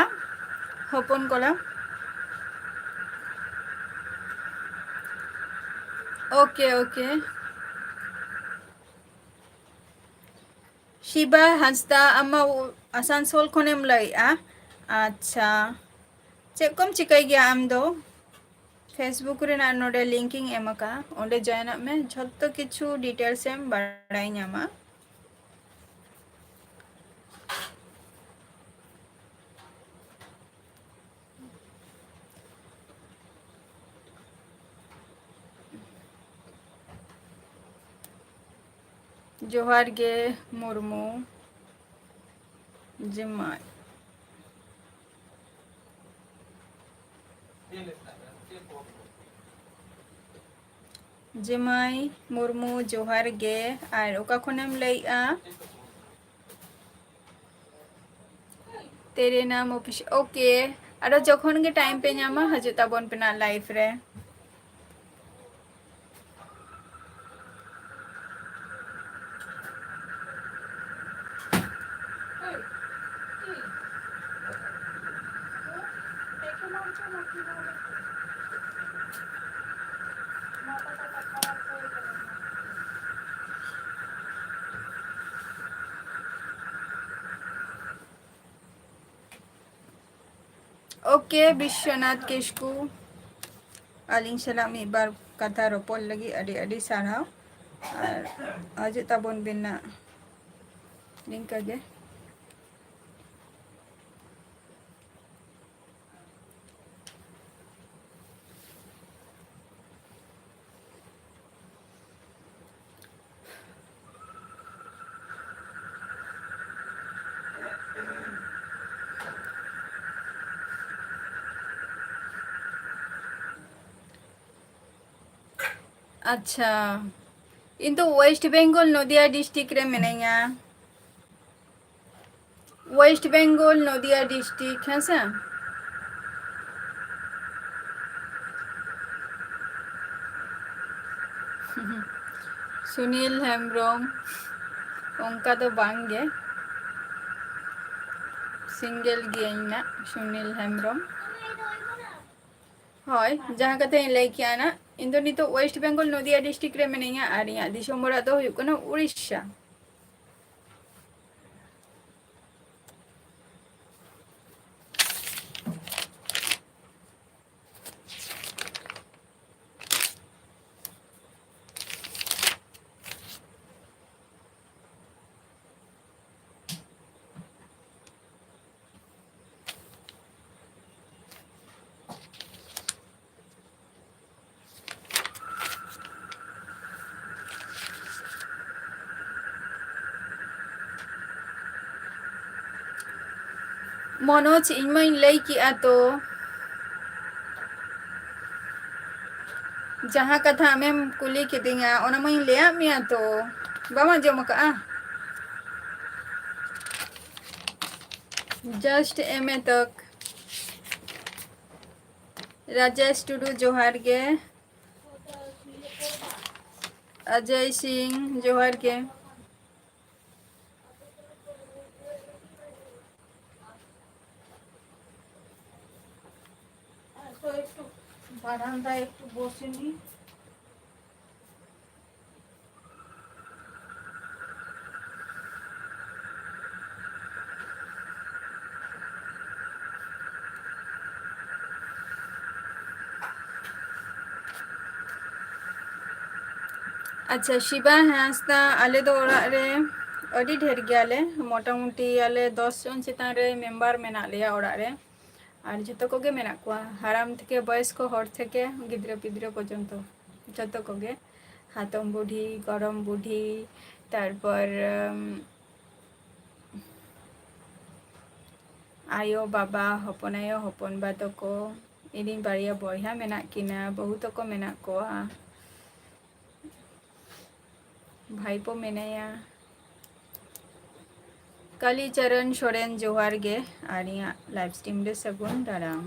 ᱦᱚᱯᱚᱱ ᱠᱚᱲᱟ? Okay, okay. ᱥᱤᱵᱟ ᱦᱟᱸᱥᱫᱟ, ᱟᱢ ᱢᱟ ᱟᱥᱟᱱᱥᱳᱞ ᱠᱷᱚᱱᱮᱢ ᱞᱟᱹᱭᱮᱜᱼᱟ᱾ ᱟᱪᱪᱷᱟ, ᱪᱮᱫ ᱠᱚᱢ ᱪᱤᱠᱟᱹᱭ ᱜᱮᱭᱟ ᱟᱢ ᱫᱚ? Facebook ᱨᱮᱱᱟᱜ ᱱᱚᱰᱮ link ᱤᱧ ᱮᱢ ᱟᱠᱟᱫᱼᱟ, ᱚᱸᱰᱮ join ᱚᱜ ᱢᱮ, ᱡᱷᱚᱛᱚ ᱠᱤᱪᱷᱩ details ᱮᱢ ᱵᱟᱲᱟᱭ ᱧᱟᱢᱟ᱾ ᱡᱚᱦᱟᱨ ᱜᱮ ᱢᱩᱨᱢᱩ ᱡᱟᱢᱟᱭ᱾ ᱡᱟᱢᱟᱭ ᱢᱩᱨᱢᱩ, ᱡᱚᱦᱟᱨ ᱜᱮ᱾ ᱟᱨ ᱚᱠᱟ ᱠᱷᱚᱱᱮᱢ ᱞᱟᱹᱭᱮᱜᱼᱟ? ᱛᱮᱨᱮ ᱱᱟᱢ ᱚᱯᱷᱤᱥ, ᱳᱠᱮ᱾ ᱟᱨᱚ ᱡᱚᱠᱷᱚᱱ ᱜᱮ time ᱯᱮ ᱧᱟᱢᱟ, ᱦᱤᱡᱩᱜ ᱛᱟᱵᱚᱱ ᱯᱮ ᱱᱟᱜ live ᱨᱮ᱾ ᱳᱠᱮ, ᱵᱤᱥᱥᱚᱱᱟᱛᱷ ᱠᱤᱥᱠᱩ, ᱟᱹᱞᱤᱧ ᱥᱟᱞᱟᱜ ᱢᱤᱫ ᱵᱟᱨ ᱠᱟᱛᱷᱟ ᱨᱚᱯᱚᱲ ᱞᱟᱹᱜᱤᱫ ᱟᱹᱰᱤ ᱟᱹᱰᱤ ᱥᱟᱨᱦᱟᱣ᱾ ᱟᱨ ᱦᱤᱡᱩᱜ ᱛᱟᱵᱚᱱ ᱵᱤᱱ ᱱᱟᱜ ᱱᱤᱝᱠᱟᱹ ᱜᱮ᱾ ᱟᱪᱪᱷᱟ, ᱤᱧ ᱫᱚ ᱳᱭᱮᱥᱴ ᱵᱮᱝᱜᱚᱞ, ᱱᱚᱫᱤᱭᱟ ᱰᱤᱥᱴᱨᱤᱠᱴ ᱨᱮ ᱢᱤᱱᱟᱹᱧᱟ᱾ ᱳᱭᱮᱥᱴ ᱵᱮᱝᱜᱚᱞ, ᱱᱚᱫᱤᱭᱟ ᱰᱤᱥᱴᱨᱤᱠᱴ, ᱦᱮᱸ ᱥᱮ᱾ ᱥᱩᱱᱤᱞ ᱦᱮᱢᱵᱨᱚᱢ, ᱚᱱᱠᱟ ᱫᱚ ᱵᱟᱝ ᱜᱮ, ᱥᱤᱝᱜᱮᱞ ᱜᱤᱭᱟᱹᱧ ᱱᱟᱜ, ᱥᱩᱱᱤᱞ ᱦᱮᱢᱵᱨᱚᱢ᱾ ᱦᱳᱭ, ᱡᱟᱦᱟᱸ ᱠᱟᱛᱷᱟᱧ ᱞᱟᱹᱭ ᱠᱮᱜᱼᱟ ᱱᱟᱜ, ᱤᱧ ᱫᱚ ᱱᱤᱛᱚᱜ ᱳᱭᱮᱥᱴ ᱵᱮᱝᱜᱚᱞ, ᱱᱚᱫᱤᱭᱟ ᱰᱤᱥᱴᱨᱤᱠᱴ ᱨᱮ ᱢᱤᱱᱟᱹᱧᱟ, ᱟᱨ ᱤᱧᱟᱹᱜ ᱫᱤᱥᱚᱢ ᱚᱲᱟᱜ ᱫᱚ ᱦᱩᱭᱩᱜ ᱠᱟᱱᱟ ᱩᱲᱤᱥᱥᱟ᱾ ᱢᱚᱱᱳᱡᱽ, ᱤᱧ ᱢᱟᱧ ᱞᱟᱹᱭ ᱠᱮᱜᱼᱟ ᱛᱚ, ᱡᱟᱦᱟᱸ ᱠᱟᱛᱷᱟ ᱟᱢᱮᱢ ᱠᱩᱞᱤ ᱠᱤᱫᱤᱧᱟ, ᱚᱱᱟ ᱢᱟᱧ ᱞᱟᱹᱭᱟᱫ ᱢᱮᱭᱟ ᱛᱚ, ᱵᱟᱢ ᱟᱸᱡᱚᱢ ᱟᱠᱟᱜᱼᱟ? Just ᱮᱢ ᱮ ᱛᱚᱠ᱾ ᱨᱟᱡᱮᱥ ᱴᱩᱰᱩ, ᱡᱚᱦᱟᱨ ᱜᱮ᱾ ᱚᱡᱚᱭ ᱥᱤᱝ, ᱡᱚᱦᱟᱨ ᱜᱮ᱾ তো একটু বারান্দায় একটু বসে নি। ᱟᱪᱪᱷᱟ, ᱥᱤᱵᱟ ᱦᱟᱸᱥᱫᱟ, ᱟᱞᱮ ᱫᱚ ᱚᱲᱟᱜ ᱨᱮ ᱟᱹᱰᱤ ᱰᱷᱮᱨ ᱜᱮᱭᱟᱞᱮ, ᱢᱚᱴᱟᱢᱩᱴᱤ ᱟᱞᱮ ᱫᱚᱥ ᱡᱚᱱ ᱪᱮᱛᱟᱱ ᱨᱮ ᱢᱮᱢᱵᱟᱨ ᱢᱮᱱᱟᱜ ᱞᱮᱭᱟ ᱚᱲᱟᱜ ᱨᱮ᱾ ᱟᱨ ᱡᱷᱚᱛᱚ ᱠᱚᱜᱮ ᱢᱮᱱᱟᱜ ᱠᱚᱣᱟ, ᱦᱟᱲᱟᱢ ᱛᱷᱮᱠᱮ ᱵᱚᱭᱚᱥᱠᱚ ᱦᱚᱲ ᱛᱷᱮᱠᱮ ᱜᱤᱫᱽᱨᱟᱹ ᱯᱤᱫᱽᱨᱟᱹ ᱯᱚᱨᱡᱚᱱᱛᱚ ᱡᱷᱚᱛᱚ ᱠᱚᱜᱮ, ᱦᱟᱛᱚᱢ ᱵᱩᱰᱷᱤ, ᱜᱚᱲᱚᱢ ᱵᱩᱰᱷᱤ, ᱛᱟᱨᱯᱚᱨ, ᱩᱢ, ᱟᱭᱳ, ᱵᱟᱵᱟ, ᱦᱚᱯᱚᱱ ᱟᱭᱳ, ᱦᱚᱯᱚᱱ ᱵᱟ ᱛᱟᱠᱚ, ᱤᱧᱤᱧ ᱵᱟᱨᱭᱟ ᱵᱚᱭᱦᱟ ᱢᱮᱱᱟᱜ ᱠᱤᱱᱟ, ᱵᱟᱹᱦᱩ ᱛᱟᱠᱚ ᱢᱮᱱᱟᱜ ᱠᱚᱣᱟ᱾ ᱵᱷᱟᱭᱯᱳ ᱢᱮᱱᱟᱭᱟ᱾ ᱠᱟᱞᱤᱪᱚᱨᱚᱱ ᱥᱚᱨᱮᱱ ᱡᱚᱦᱟᱨ ᱜᱮ, ᱟᱨ ᱤᱧᱟᱹᱜ live stream ᱨᱮ ᱥᱟᱹᱜᱩᱱ ᱫᱟᱨᱟᱢ᱾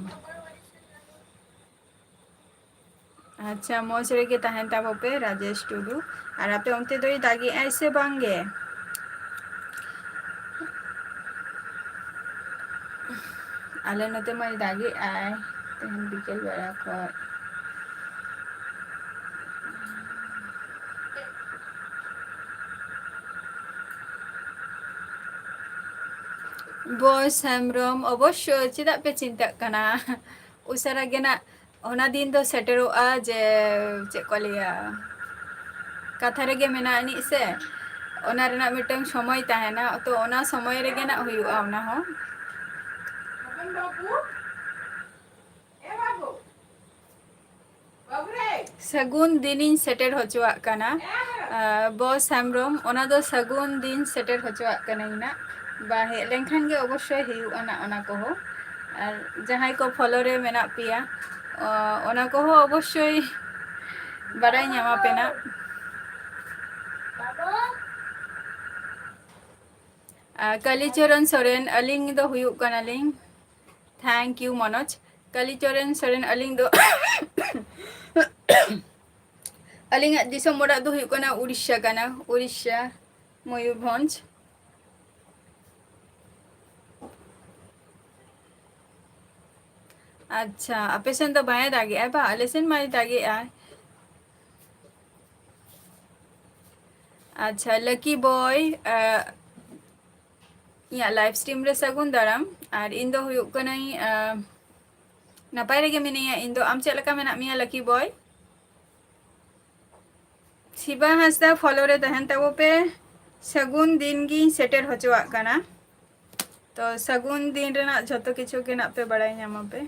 ᱟᱪᱪᱷᱟ, ᱢᱚᱡᱽ ᱨᱮᱜᱮ ᱛᱟᱦᱮᱱ ᱛᱟᱵᱚ ᱯᱮ, ᱨᱟᱡᱮᱥ ᱴᱩᱰᱩ᱾ ᱟᱨ ᱟᱯᱮ ᱚᱱᱛᱮ ᱫᱚᱭ ᱫᱟᱜᱮᱜᱼᱟᱭ ᱥᱮ ᱵᱟᱝ ᱜᱮ? ᱟᱞᱮ ᱱᱚᱛᱮ ᱢᱟᱭ ᱫᱟᱜᱮᱜᱼᱟᱭ ᱛᱮᱦᱮᱧ ᱵᱤᱠᱮᱞ ᱵᱮᱲᱟ ᱠᱷᱚᱡ᱾ ᱵᱚᱥ ᱦᱮᱢᱵᱨᱚᱢ, ᱚᱵᱚᱥᱥᱳᱭ, ᱪᱮᱫᱟᱜ ᱯᱮ ᱪᱤᱱᱛᱟᱹᱜ ᱠᱟᱱᱟ? ᱩᱥᱟᱹᱨᱟ ᱜᱮ ᱱᱟᱜ ᱚᱱᱟ ᱫᱤᱱ ᱫᱚ ᱥᱮᱴᱮᱨᱚᱜᱼᱟ ᱡᱮ, ᱪᱮᱫ ᱠᱚ ᱞᱟᱹᱭᱟ, ᱠᱟᱛᱷᱟ ᱨᱮᱜᱮ ᱢᱮᱱᱟᱜ ᱟᱹᱱᱤᱡ ᱥᱮ, ᱚᱱᱟ ᱨᱮᱱᱟᱜ ᱢᱤᱫᱴᱟᱝ ᱥᱚᱢᱚᱭ ᱛᱟᱦᱮᱱᱟ, ᱛᱚ ᱚᱱᱟ ᱥᱚᱢᱚᱭ ᱨᱮᱜᱮ ᱱᱟᱜ ᱦᱩᱭᱩᱜᱼᱟ ᱚᱱᱟ ᱦᱚᱸ᱾ ᱥᱟᱹᱜᱩᱱ ᱫᱤᱱᱤᱧ ᱥᱮᱴᱮᱨ ᱦᱚᱪᱚᱣᱟᱜ ᱠᱟᱱᱟ, ᱟᱨ ᱵᱚᱥ ᱦᱮᱢᱵᱨᱚᱢ, ᱚᱱᱟ ᱫᱚ ᱥᱟᱹᱜᱩᱱ ᱫᱤᱱ ᱥᱮᱴᱮᱨ ᱦᱚᱪᱚᱣᱟᱜ ᱠᱟᱹᱱᱟᱹᱧ ᱱᱟᱜ᱾ ᱵᱟ ᱦᱮᱡ ᱞᱮᱱᱠᱷᱟᱱ ᱜᱮ ᱚᱵᱚᱥᱥᱳᱭ ᱦᱩᱭᱩᱜᱼᱟ ᱱᱟᱜ ᱚᱱᱟ ᱠᱚᱦᱚᱸ᱾ ᱟᱨ ᱡᱟᱦᱟᱸᱭ ᱠᱚ ᱯᱷᱚᱞᱳ ᱨᱮ ᱢᱮᱱᱟᱜ ᱯᱮᱭᱟ, ᱚ, ᱚᱱᱟ ᱠᱚᱦᱚᱸ ᱚᱵᱚᱥᱥᱳᱭ ᱵᱟᱰᱟᱭ ᱧᱟᱢᱟᱯᱮ ᱱᱟᱜ᱾ ᱟᱨ ᱠᱟᱞᱤᱪᱚᱨᱚᱱ ᱥᱚᱨᱮᱱ, ᱟᱹᱞᱤᱧ ᱫᱚ ᱦᱩᱭᱩᱜ ᱠᱟᱱᱟᱞᱤᱧ, thank you ᱢᱚᱱᱳᱡᱽ᱾ ᱠᱟᱞᱤᱪᱚᱨᱚᱱ ᱥᱚᱨᱮᱱ, ᱟᱹᱞᱤᱧ ᱫᱚ ᱟᱹᱞᱤᱧᱟᱜ ᱫᱤᱥᱚᱢ ᱚᱲᱟᱜ ᱫᱚ ᱦᱩᱭᱩᱜ ᱠᱟᱱᱟ ᱩᱲᱤᱥᱥᱟ ᱠᱟᱱᱟ, ᱩᱲᱤᱥᱥᱟ, ᱢᱚᱭᱩᱨᱵᱷᱚᱸᱡᱽ᱾ ᱟᱪᱪᱷᱟ, ᱟᱯᱮ ᱥᱮᱱ ᱫᱚ ᱵᱟᱭ ᱫᱟᱜᱮᱜᱼᱟᱭ ᱵᱟ? ᱟᱞᱮ ᱥᱮᱱ ᱢᱟᱭ ᱫᱟᱜᱮᱜᱼᱟᱭ᱾ ᱟᱪᱪᱷᱟ, ᱞᱟᱠᱤ ᱵᱚᱭ, ᱟᱸ, ᱤᱧᱟᱹᱜ live stream ᱨᱮ ᱥᱟᱹᱜᱩᱱ ᱫᱟᱨᱟᱢ᱾ ᱟᱨ ᱤᱧ ᱫᱚ ᱦᱩᱭᱩᱜ ᱠᱟᱹᱱᱟᱹᱧ, ᱟᱸ, ᱱᱟᱯᱟᱭ ᱨᱮᱜᱮ ᱢᱤᱱᱟᱹᱧᱟ ᱤᱧ ᱫᱚ᱾ ᱟᱢ ᱪᱮᱫ ᱞᱮᱠᱟ ᱢᱮᱱᱟᱜ ᱢᱮᱭᱟ ᱞᱟᱠᱤ ᱵᱚᱭ? ᱥᱤᱵᱟ ᱦᱟᱸᱥᱫᱟ ᱯᱷᱚᱞᱳ ᱨᱮ ᱛᱟᱦᱮᱱ ᱛᱟᱵᱚ ᱯᱮ᱾ ᱥᱟᱹᱜᱩᱱ ᱫᱤᱱ ᱜᱤᱧ ᱥᱮᱴᱮᱨ ᱦᱚᱪᱚᱣᱟᱜ ᱠᱟᱱᱟ᱾ ᱛᱚ ᱥᱟᱹᱜᱩᱱ ᱫᱤᱱ ᱨᱮᱱᱟᱜ ᱡᱷᱚᱛᱚ ᱠᱤᱪᱷᱩ ᱜᱮ ᱱᱟᱜ ᱯᱮ ᱵᱟᱲᱟᱭ ᱧᱟᱢᱟ ᱯᱮ᱾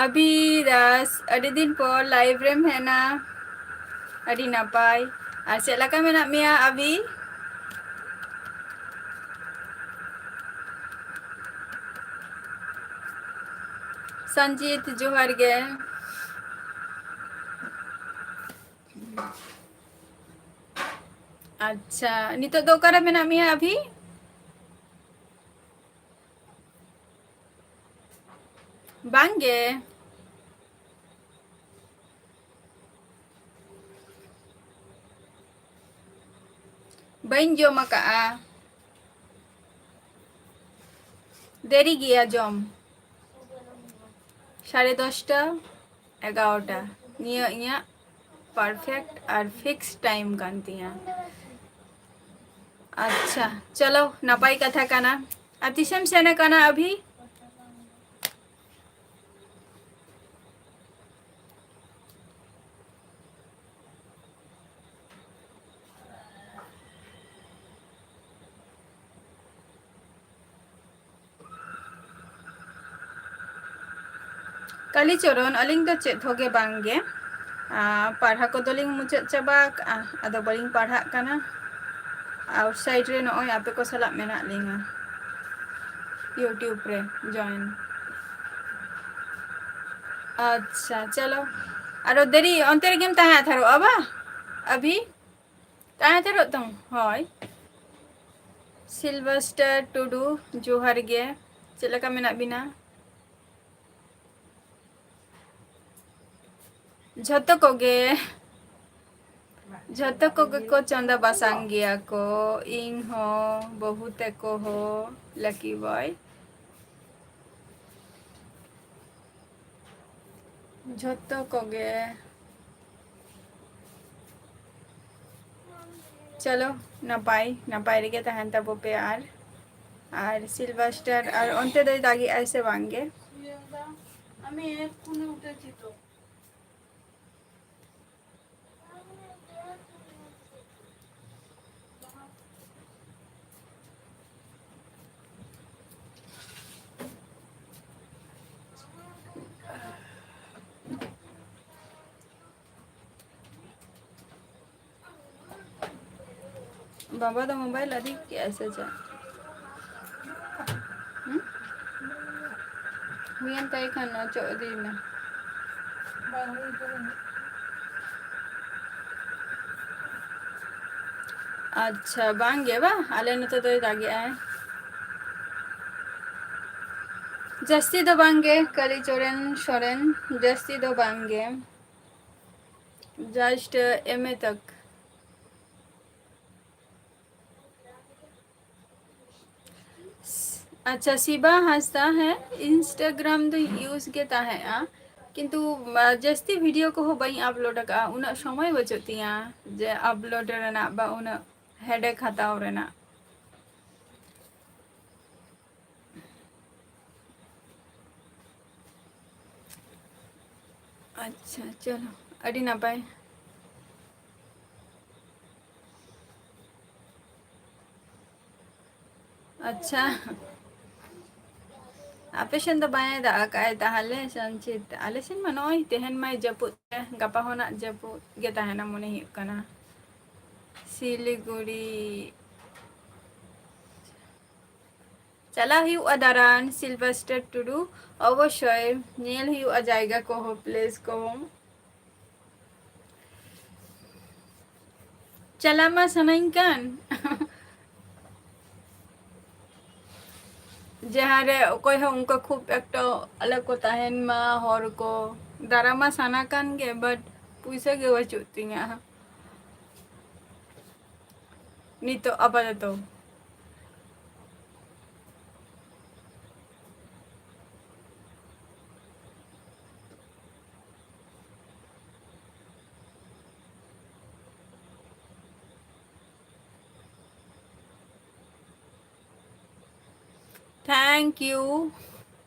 ᱟᱵᱷᱤ ᱫᱟᱥ, ᱟᱹᱰᱤ ᱫᱤᱱ ᱯᱚᱨ live ᱨᱮᱢ ᱦᱮᱡ ᱮᱱᱟ, ᱟᱹᱰᱤ ᱱᱟᱯᱟᱭ᱾ ᱟᱨ ᱪᱮᱫ ᱞᱮᱠᱟ ᱢᱮᱱᱟᱜ ᱢᱮᱭᱟ ᱟᱵᱷᱤ? ᱥᱟᱱᱡᱤᱛ, ᱡᱚᱦᱟᱨ ᱜᱮ᱾ ᱟᱪᱪᱷᱟ, ᱱᱤᱛᱚᱜ ᱫᱚ ᱚᱠᱟᱨᱮ ᱢᱮᱱᱟᱜ ᱢᱮᱭᱟ ᱟᱵᱷᱤ? ᱵᱟᱝ ᱜᱮ᱾ ᱵᱟᱹᱧ ᱡᱚᱢ ᱟᱠᱟᱜᱼᱟ᱾ ᱫᱮᱨᱤ ᱜᱮᱭᱟ ᱡᱚᱢ᱾ ᱥᱟᱲᱮ ᱫᱚᱥᱴᱟ, ᱮᱜᱟᱨᱚᱴᱟ᱾ ᱱᱤᱭᱟᱹ ᱤᱧᱟᱹᱜ perfect ᱟᱨ fix time ᱠᱟᱱ ᱛᱤᱧᱟᱹ᱾ ᱟᱪᱪᱷᱟ, ᱪᱚᱞᱚ, ᱱᱟᱯᱟᱭ ᱠᱟᱛᱷᱟ ᱠᱟᱱᱟ᱾ ᱟᱨ ᱛᱤᱥᱮᱢ ᱥᱮᱱ ᱟᱠᱟᱱᱟ ᱟᱵᱷᱤ? ᱠᱟᱞᱤᱪᱚᱨᱚᱱ, ᱟᱹᱞᱤᱧ ᱫᱚ ᱪᱮᱫ ᱦᱚᱸ ᱜᱮ ᱵᱟᱝ ᱜᱮ᱾ ᱟᱨ ᱯᱟᱲᱦᱟᱣ ᱠᱚᱫᱚ ᱞᱤᱧ ᱢᱩᱪᱟᱹᱫ ᱪᱟᱵᱟ ᱟᱠᱟᱜᱼᱟ, ᱟᱫᱚ ᱵᱟᱹᱞᱤᱧ ᱯᱟᱲᱦᱟᱜ ᱠᱟᱱᱟ᱾ Outside ᱨᱮ ᱱᱚᱜᱼᱚᱭ ᱟᱯᱮ ᱠᱚ ᱥᱟᱞᱟᱜ ᱢᱮᱱᱟᱜ ᱞᱤᱧᱟ YouTube ᱨᱮ join᱾ ᱟᱪᱪᱷᱟ, ᱪᱚᱞᱚ, ᱟᱨᱚ ᱫᱮᱨᱤ ᱚᱱᱛᱮ ᱨᱮᱜᱮᱢ ᱛᱟᱦᱮᱸ ᱦᱟᱛᱟᱲᱚᱜᱼᱟ ᱵᱟ ᱟᱵᱷᱤ? ᱛᱟᱦᱮᱸ ᱦᱟᱛᱟᱲᱚᱜ ᱛᱟᱢ? ᱦᱳᱭ᱾ ᱥᱤᱞᱵᱷᱟᱥᱴᱟᱨ ᱴᱩᱰᱩ, ᱡᱚᱦᱟᱨ ᱜᱮ, ᱪᱮᱫ ᱞᱮᱠᱟ ᱢᱮᱱᱟᱜ ᱵᱤᱱᱟ? ᱡᱷᱚᱛᱚ ᱠᱚᱜᱮ, ᱡᱷᱚᱛᱚ ᱠᱚᱜᱮ ᱠᱚ ᱪᱚᱸᱫᱟ ᱵᱟᱥᱟᱝ ᱜᱮᱭᱟ ᱠᱚ, ᱤᱧ ᱦᱚᱸ, ᱵᱟᱹᱦᱩ ᱛᱟᱠᱚ ᱦᱚᱸ, ᱞᱟᱹᱠᱤ ᱵᱚᱭ᱾ ᱡᱷᱚᱛᱚ ᱠᱚᱜᱮ᱾ ᱪᱚᱞᱚ, ᱱᱟᱯᱟᱭ ᱱᱟᱯᱟᱭ ᱨᱮᱜᱮ ᱛᱟᱦᱮᱱ ᱛᱟᱵᱚ ᱯᱮ᱾ ᱟᱨ, ᱟᱨ ᱥᱤᱞᱵᱷᱟᱥᱴᱟᱨ, ᱟᱨ ᱚᱱᱛᱮ ᱫᱚᱭ ᱫᱟᱜᱮᱜᱼᱟᱭ ᱥᱮ ᱵᱟᱝ ᱜᱮ? ᱵᱟᱵᱟ ᱫᱚ mobile ᱟᱹᱰᱤ ᱠᱮᱜᱼᱟᱭ ᱥᱮ ᱪᱮᱫ? ᱦᱩᱸ? ᱦᱩᱭᱮᱱ ᱛᱟᱭ ᱠᱷᱟᱱ ᱚᱪᱚᱜ ᱤᱫᱤᱭ ᱢᱮ᱾ ᱵᱟᱝ ᱦᱩᱭ ᱠᱟᱱᱟ᱾ ᱟᱪᱪᱷᱟ, ᱵᱟᱝ ᱜᱮ ᱵᱟ, ᱟᱞᱮ ᱱᱚᱛᱮ ᱫᱚᱭ ᱫᱟᱜᱮᱜᱼᱟᱭ᱾ ᱡᱟᱹᱥᱛᱤ ᱫᱚ ᱵᱟᱝ ᱜᱮ, ᱠᱟᱹᱞᱤ ᱪᱚᱨᱮᱱ ᱥᱚᱨᱮᱱ, ᱡᱟᱹᱥᱛᱤ ᱫᱚ ᱵᱟᱝ ᱜᱮ, just ᱮᱢ ᱮ ᱛᱟᱠ᱾ ᱟᱪᱪᱷᱟ, ᱥᱤᱵᱟ ᱦᱟᱸᱥᱫᱟ, ᱦᱮᱸ, Instagram ᱫᱚᱧ use ᱜᱮ ᱛᱟᱦᱮᱸᱜᱼᱟ, ᱠᱤᱱᱛᱩ, ᱟ, ᱡᱟᱹᱥᱛᱤ video ᱠᱚᱦᱚᱸ ᱵᱟᱹᱧ upload ᱟᱠᱟᱫᱼᱟ, ᱩᱱᱟᱹᱜ ᱥᱚᱢᱚᱭ ᱵᱟᱹᱪᱩᱜ ᱛᱤᱧᱟ ᱡᱮ upload ᱨᱮᱱᱟᱜ ᱵᱟ ᱩᱱᱟᱹᱜ headache ᱦᱟᱛᱟᱣ ᱨᱮᱱᱟᱜ᱾ ᱟᱪᱪᱷᱟ, ᱪᱚᱞᱚ, ᱟᱹᱰᱤ ᱱᱟᱯᱟᱭ᱾ ᱟᱪᱪᱷᱟ, ᱟᱯᱮ ᱥᱮᱱ ᱫᱚ ᱵᱟᱭ ᱫᱟᱜ ᱟᱠᱟᱫᱼᱟᱭ ᱛᱟᱦᱚᱞᱮ ᱥᱚᱧᱪᱤᱛ? ᱟᱞᱮ ᱥᱮᱱ ᱢᱟ ᱱᱚᱜᱼᱚᱭ ᱛᱮᱦᱮᱧ ᱢᱟᱭ ᱡᱟᱹᱯᱩᱫ ᱛᱮ, ᱜᱟᱯᱟ ᱦᱚᱸ ᱱᱟᱜ ᱡᱟᱹᱯᱩᱫ ᱜᱮ ᱛᱟᱦᱮᱱᱟ ᱢᱚᱱᱮ ᱦᱩᱭᱩᱜ ᱠᱟᱱᱟ᱾ ᱥᱤᱞᱤᱜᱩᱲᱤ᱾ ᱪᱟᱞᱟᱣ ᱦᱩᱭᱩᱜᱼᱟ ᱫᱟᱬᱟᱱ, ᱥᱤᱞᱵᱷᱟᱥᱴᱟᱨ ᱴᱩᱰᱩ᱾ ᱚᱵᱚᱥᱥᱳᱭ, ᱧᱮᱞ ᱦᱩᱭᱩᱜᱼᱟ ᱡᱟᱭᱜᱟ ᱠᱚᱦᱚᱸ, place ᱠᱚᱦᱚᱸ᱾ ᱪᱟᱞᱟᱣ ᱢᱟ ᱥᱟᱱᱟᱧ ᱠᱟᱱ᱾ ᱡᱟᱦᱟᱸ ᱨᱮ ᱚᱠᱚᱭ ᱦᱚᱸ ᱚᱱᱠᱟ ᱠᱷᱩᱵ ᱮᱠᱴᱟ ᱟᱞᱚ ᱠᱚ ᱛᱟᱦᱮᱱ ᱢᱟ ᱦᱚᱲ ᱠᱚ᱾ ᱫᱟᱬᱟ ᱢᱟ ᱥᱟᱱᱟ ᱠᱟᱱ ᱜᱮ, but ᱯᱩᱭᱥᱟᱹ ᱜᱮ ᱵᱟᱹᱪᱩᱜ ᱛᱤᱧᱟ᱾ ᱱᱤᱛᱚᱜ ᱟᱯᱟᱛᱚᱛᱚ᱾ Thank you